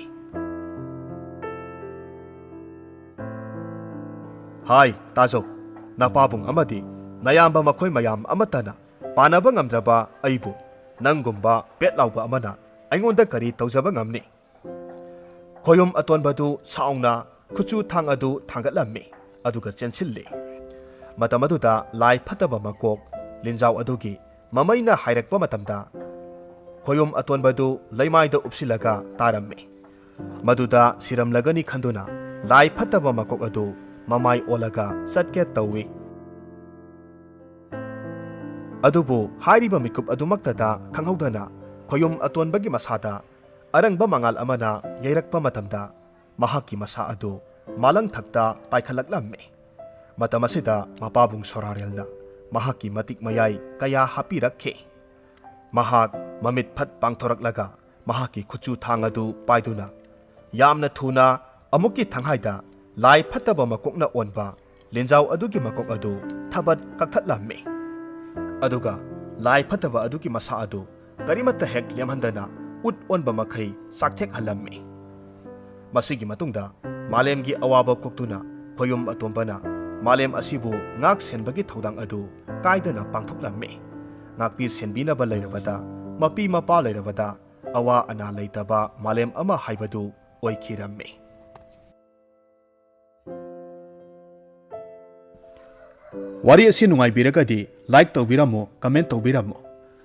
"ꯍꯥꯏ ꯇꯥꯖꯧ, ꯅꯄꯥꯕꯨꯡ ꯑꯃꯗꯤ ꯅꯌꯥꯝꯕ ꯃꯈꯣꯏ ꯃꯌꯥꯝ ꯑꯃꯠꯇꯅ ꯄꯥꯟꯅꯕ ꯉꯝꯗ꯭ꯔꯕ ꯑꯩꯕꯨ ꯅꯪꯒꯨꯝꯕ ꯄꯦꯠ ꯂꯥꯎꯕ ꯑꯃꯅ ꯑꯩꯉꯣꯟꯗ ꯀꯔꯤ ꯇꯧꯖꯕ ꯉꯝꯅꯤ?" ꯈꯣꯌꯨꯝ ꯑꯇꯣꯟꯕꯗꯨ ꯁꯥꯎꯅ ꯈꯨꯠꯆꯨ ꯊꯥꯡ ꯑꯗꯨ ꯊꯥꯡꯒꯠꯂꯝꯃꯤ, ꯑꯗꯨꯒ ꯆꯦꯟꯁꯤꯜꯂꯤ꯫ ꯃꯇꯝ ꯑꯗꯨꯗ ꯂꯥꯏ ꯐꯠꯇꯕ ꯃꯀꯣꯛ ꯂꯤꯟꯖꯥꯎ ꯑꯗꯨꯒꯤ ꯃꯃꯩꯅ ꯍꯥꯏꯔꯛꯄ ꯃꯇꯝꯗ ꯈꯣꯌꯨꯝ ꯑꯇꯣꯟꯕꯗꯨ ꯂꯩꯃꯥꯏꯗ ꯎꯞꯁꯤꯜꯂꯒ ꯇꯥꯔꯝꯃꯤ꯫ ꯃꯗꯨꯗ ꯁꯤꯔꯝꯂꯒꯅꯤ ꯈꯟꯗꯨꯅ ꯂꯥꯏ ꯐꯠꯇꯕ ꯃꯀꯣꯛ ꯑꯗꯨ ꯃꯃꯥꯏ ꯑꯣꯜꯂꯒ ꯆꯠꯀꯦ ꯇꯧꯏ꯫ ꯑꯗꯨꯕꯨ ꯍꯥꯏꯔꯤꯕ ꯃꯤꯀꯨꯞ ꯑꯗꯨꯃꯛꯇꯗ ꯈꯪꯍꯧꯗꯅ ꯈꯣꯌꯨꯝ ꯑꯇꯣꯟꯕꯒꯤ ꯃꯁꯥꯗ ꯑꯔꯪꯕ ꯃꯉꯥꯜ ꯑꯃꯅ ꯌꯩꯔꯛꯄ ꯃꯇꯝꯗ ꯃꯍꯥꯛꯀꯤ ꯃꯁꯥ ꯑꯗꯨ ꯃꯥꯂꯪꯊꯛꯇ ꯄꯥꯏꯈꯠꯂꯛꯂꯝꯃꯤ꯫ ꯃꯇꯝ ꯑꯁꯤꯗ ꯃꯄꯥꯕꯨꯡ ꯁꯣꯔꯥꯔꯦꯜꯅ ꯃꯍꯥꯛꯀꯤ ꯃꯇꯤꯛ ꯃꯌꯥꯏ ꯀꯌꯥ ꯍꯥꯞꯄꯤꯔꯛꯈꯤ꯫ ꯃꯍꯥꯛ ꯃꯃꯤꯠ ꯐꯠ ꯄꯥꯡꯊꯣꯔꯛꯂꯒ ꯃꯍꯥꯛꯀꯤ ꯈꯨꯠꯆꯨ ꯊꯥꯡ ꯑꯗꯨ ꯄꯥꯏꯗꯨꯅ ꯌꯥꯝꯅ ꯊꯨꯅ ꯑꯃꯨꯛꯀꯤ ꯊꯪꯍꯥꯏꯗ ꯂꯥꯏ ꯐꯠꯇꯕ ꯃꯀꯣꯛꯅ ꯑꯣꯟꯕ ꯂꯤꯟꯖꯥꯎ ꯑꯗꯨꯒꯤ ꯃꯀꯣꯛ ꯑꯗꯨ ꯊꯕꯠ ꯀꯛꯊꯠꯂꯝꯃꯤ꯫ ꯑꯗꯨꯒ ꯂꯥꯏ ꯐꯠꯇꯕ ꯑꯗꯨꯒꯤ ꯃꯁꯥ ꯑꯗꯨ ꯀꯔꯤꯃꯠꯇ ꯍꯦꯛ ꯂꯦꯝꯍꯟꯗꯅ ꯎꯠ ꯑꯣꯟꯕ ꯃꯈꯩ ꯆꯥꯛꯊꯦꯛꯍꯜꯂꯝꯃꯤ꯫ ꯃꯁꯤꯒꯤ ꯃꯇꯨꯡꯗ ꯃꯥꯂꯦꯝꯒꯤ ꯑꯋꯥꯕ ꯀꯣꯛꯇꯨꯅ ꯈꯣꯌꯨꯝ ꯑꯇꯣꯝꯕꯅ ꯃꯥꯂꯦꯝ ꯑꯁꯤꯕꯨ ꯉꯥꯛ ꯁꯦꯟꯕꯒꯤ ꯊꯧꯗꯥꯡ ꯑꯗꯨ ꯀꯥꯏꯗꯅ ꯄꯥꯡꯊꯣꯛꯂꯝꯃꯤ꯫ ꯉꯥꯛꯄꯤ ꯁꯦꯟꯕꯤꯅꯕ ꯂꯩꯔꯕꯗ, ꯃꯄꯤ ꯃꯄꯥ ꯂꯩꯔꯕꯗ, ꯑꯋꯥ ꯑꯅꯥ ꯂꯩꯇꯕ ꯃꯥꯂꯦꯝ ꯑꯃ ꯍꯥꯏꯕꯗꯨ ꯑꯣꯏꯈꯤꯔꯝꯃꯤ꯫ ꯋꯥꯔꯤ ꯑꯁꯤ ꯅꯨꯡꯉꯥꯏꯕꯤꯔꯒꯗꯤ like ꯇꯧꯕꯤꯔꯝꯃꯨ, comment ꯇꯧꯕꯤꯔꯝꯃꯨ꯫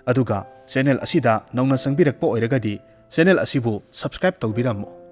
ꯑꯗꯨꯒ channel ꯑꯁꯤꯗ ꯅꯧꯅ ꯆꯪꯕꯤꯔꯛꯄ ꯑꯣꯏꯔꯒꯗꯤ channel ꯑꯁꯤꯕꯨ subscribe ꯇꯧꯕꯤꯔꯝꯃꯨ꯫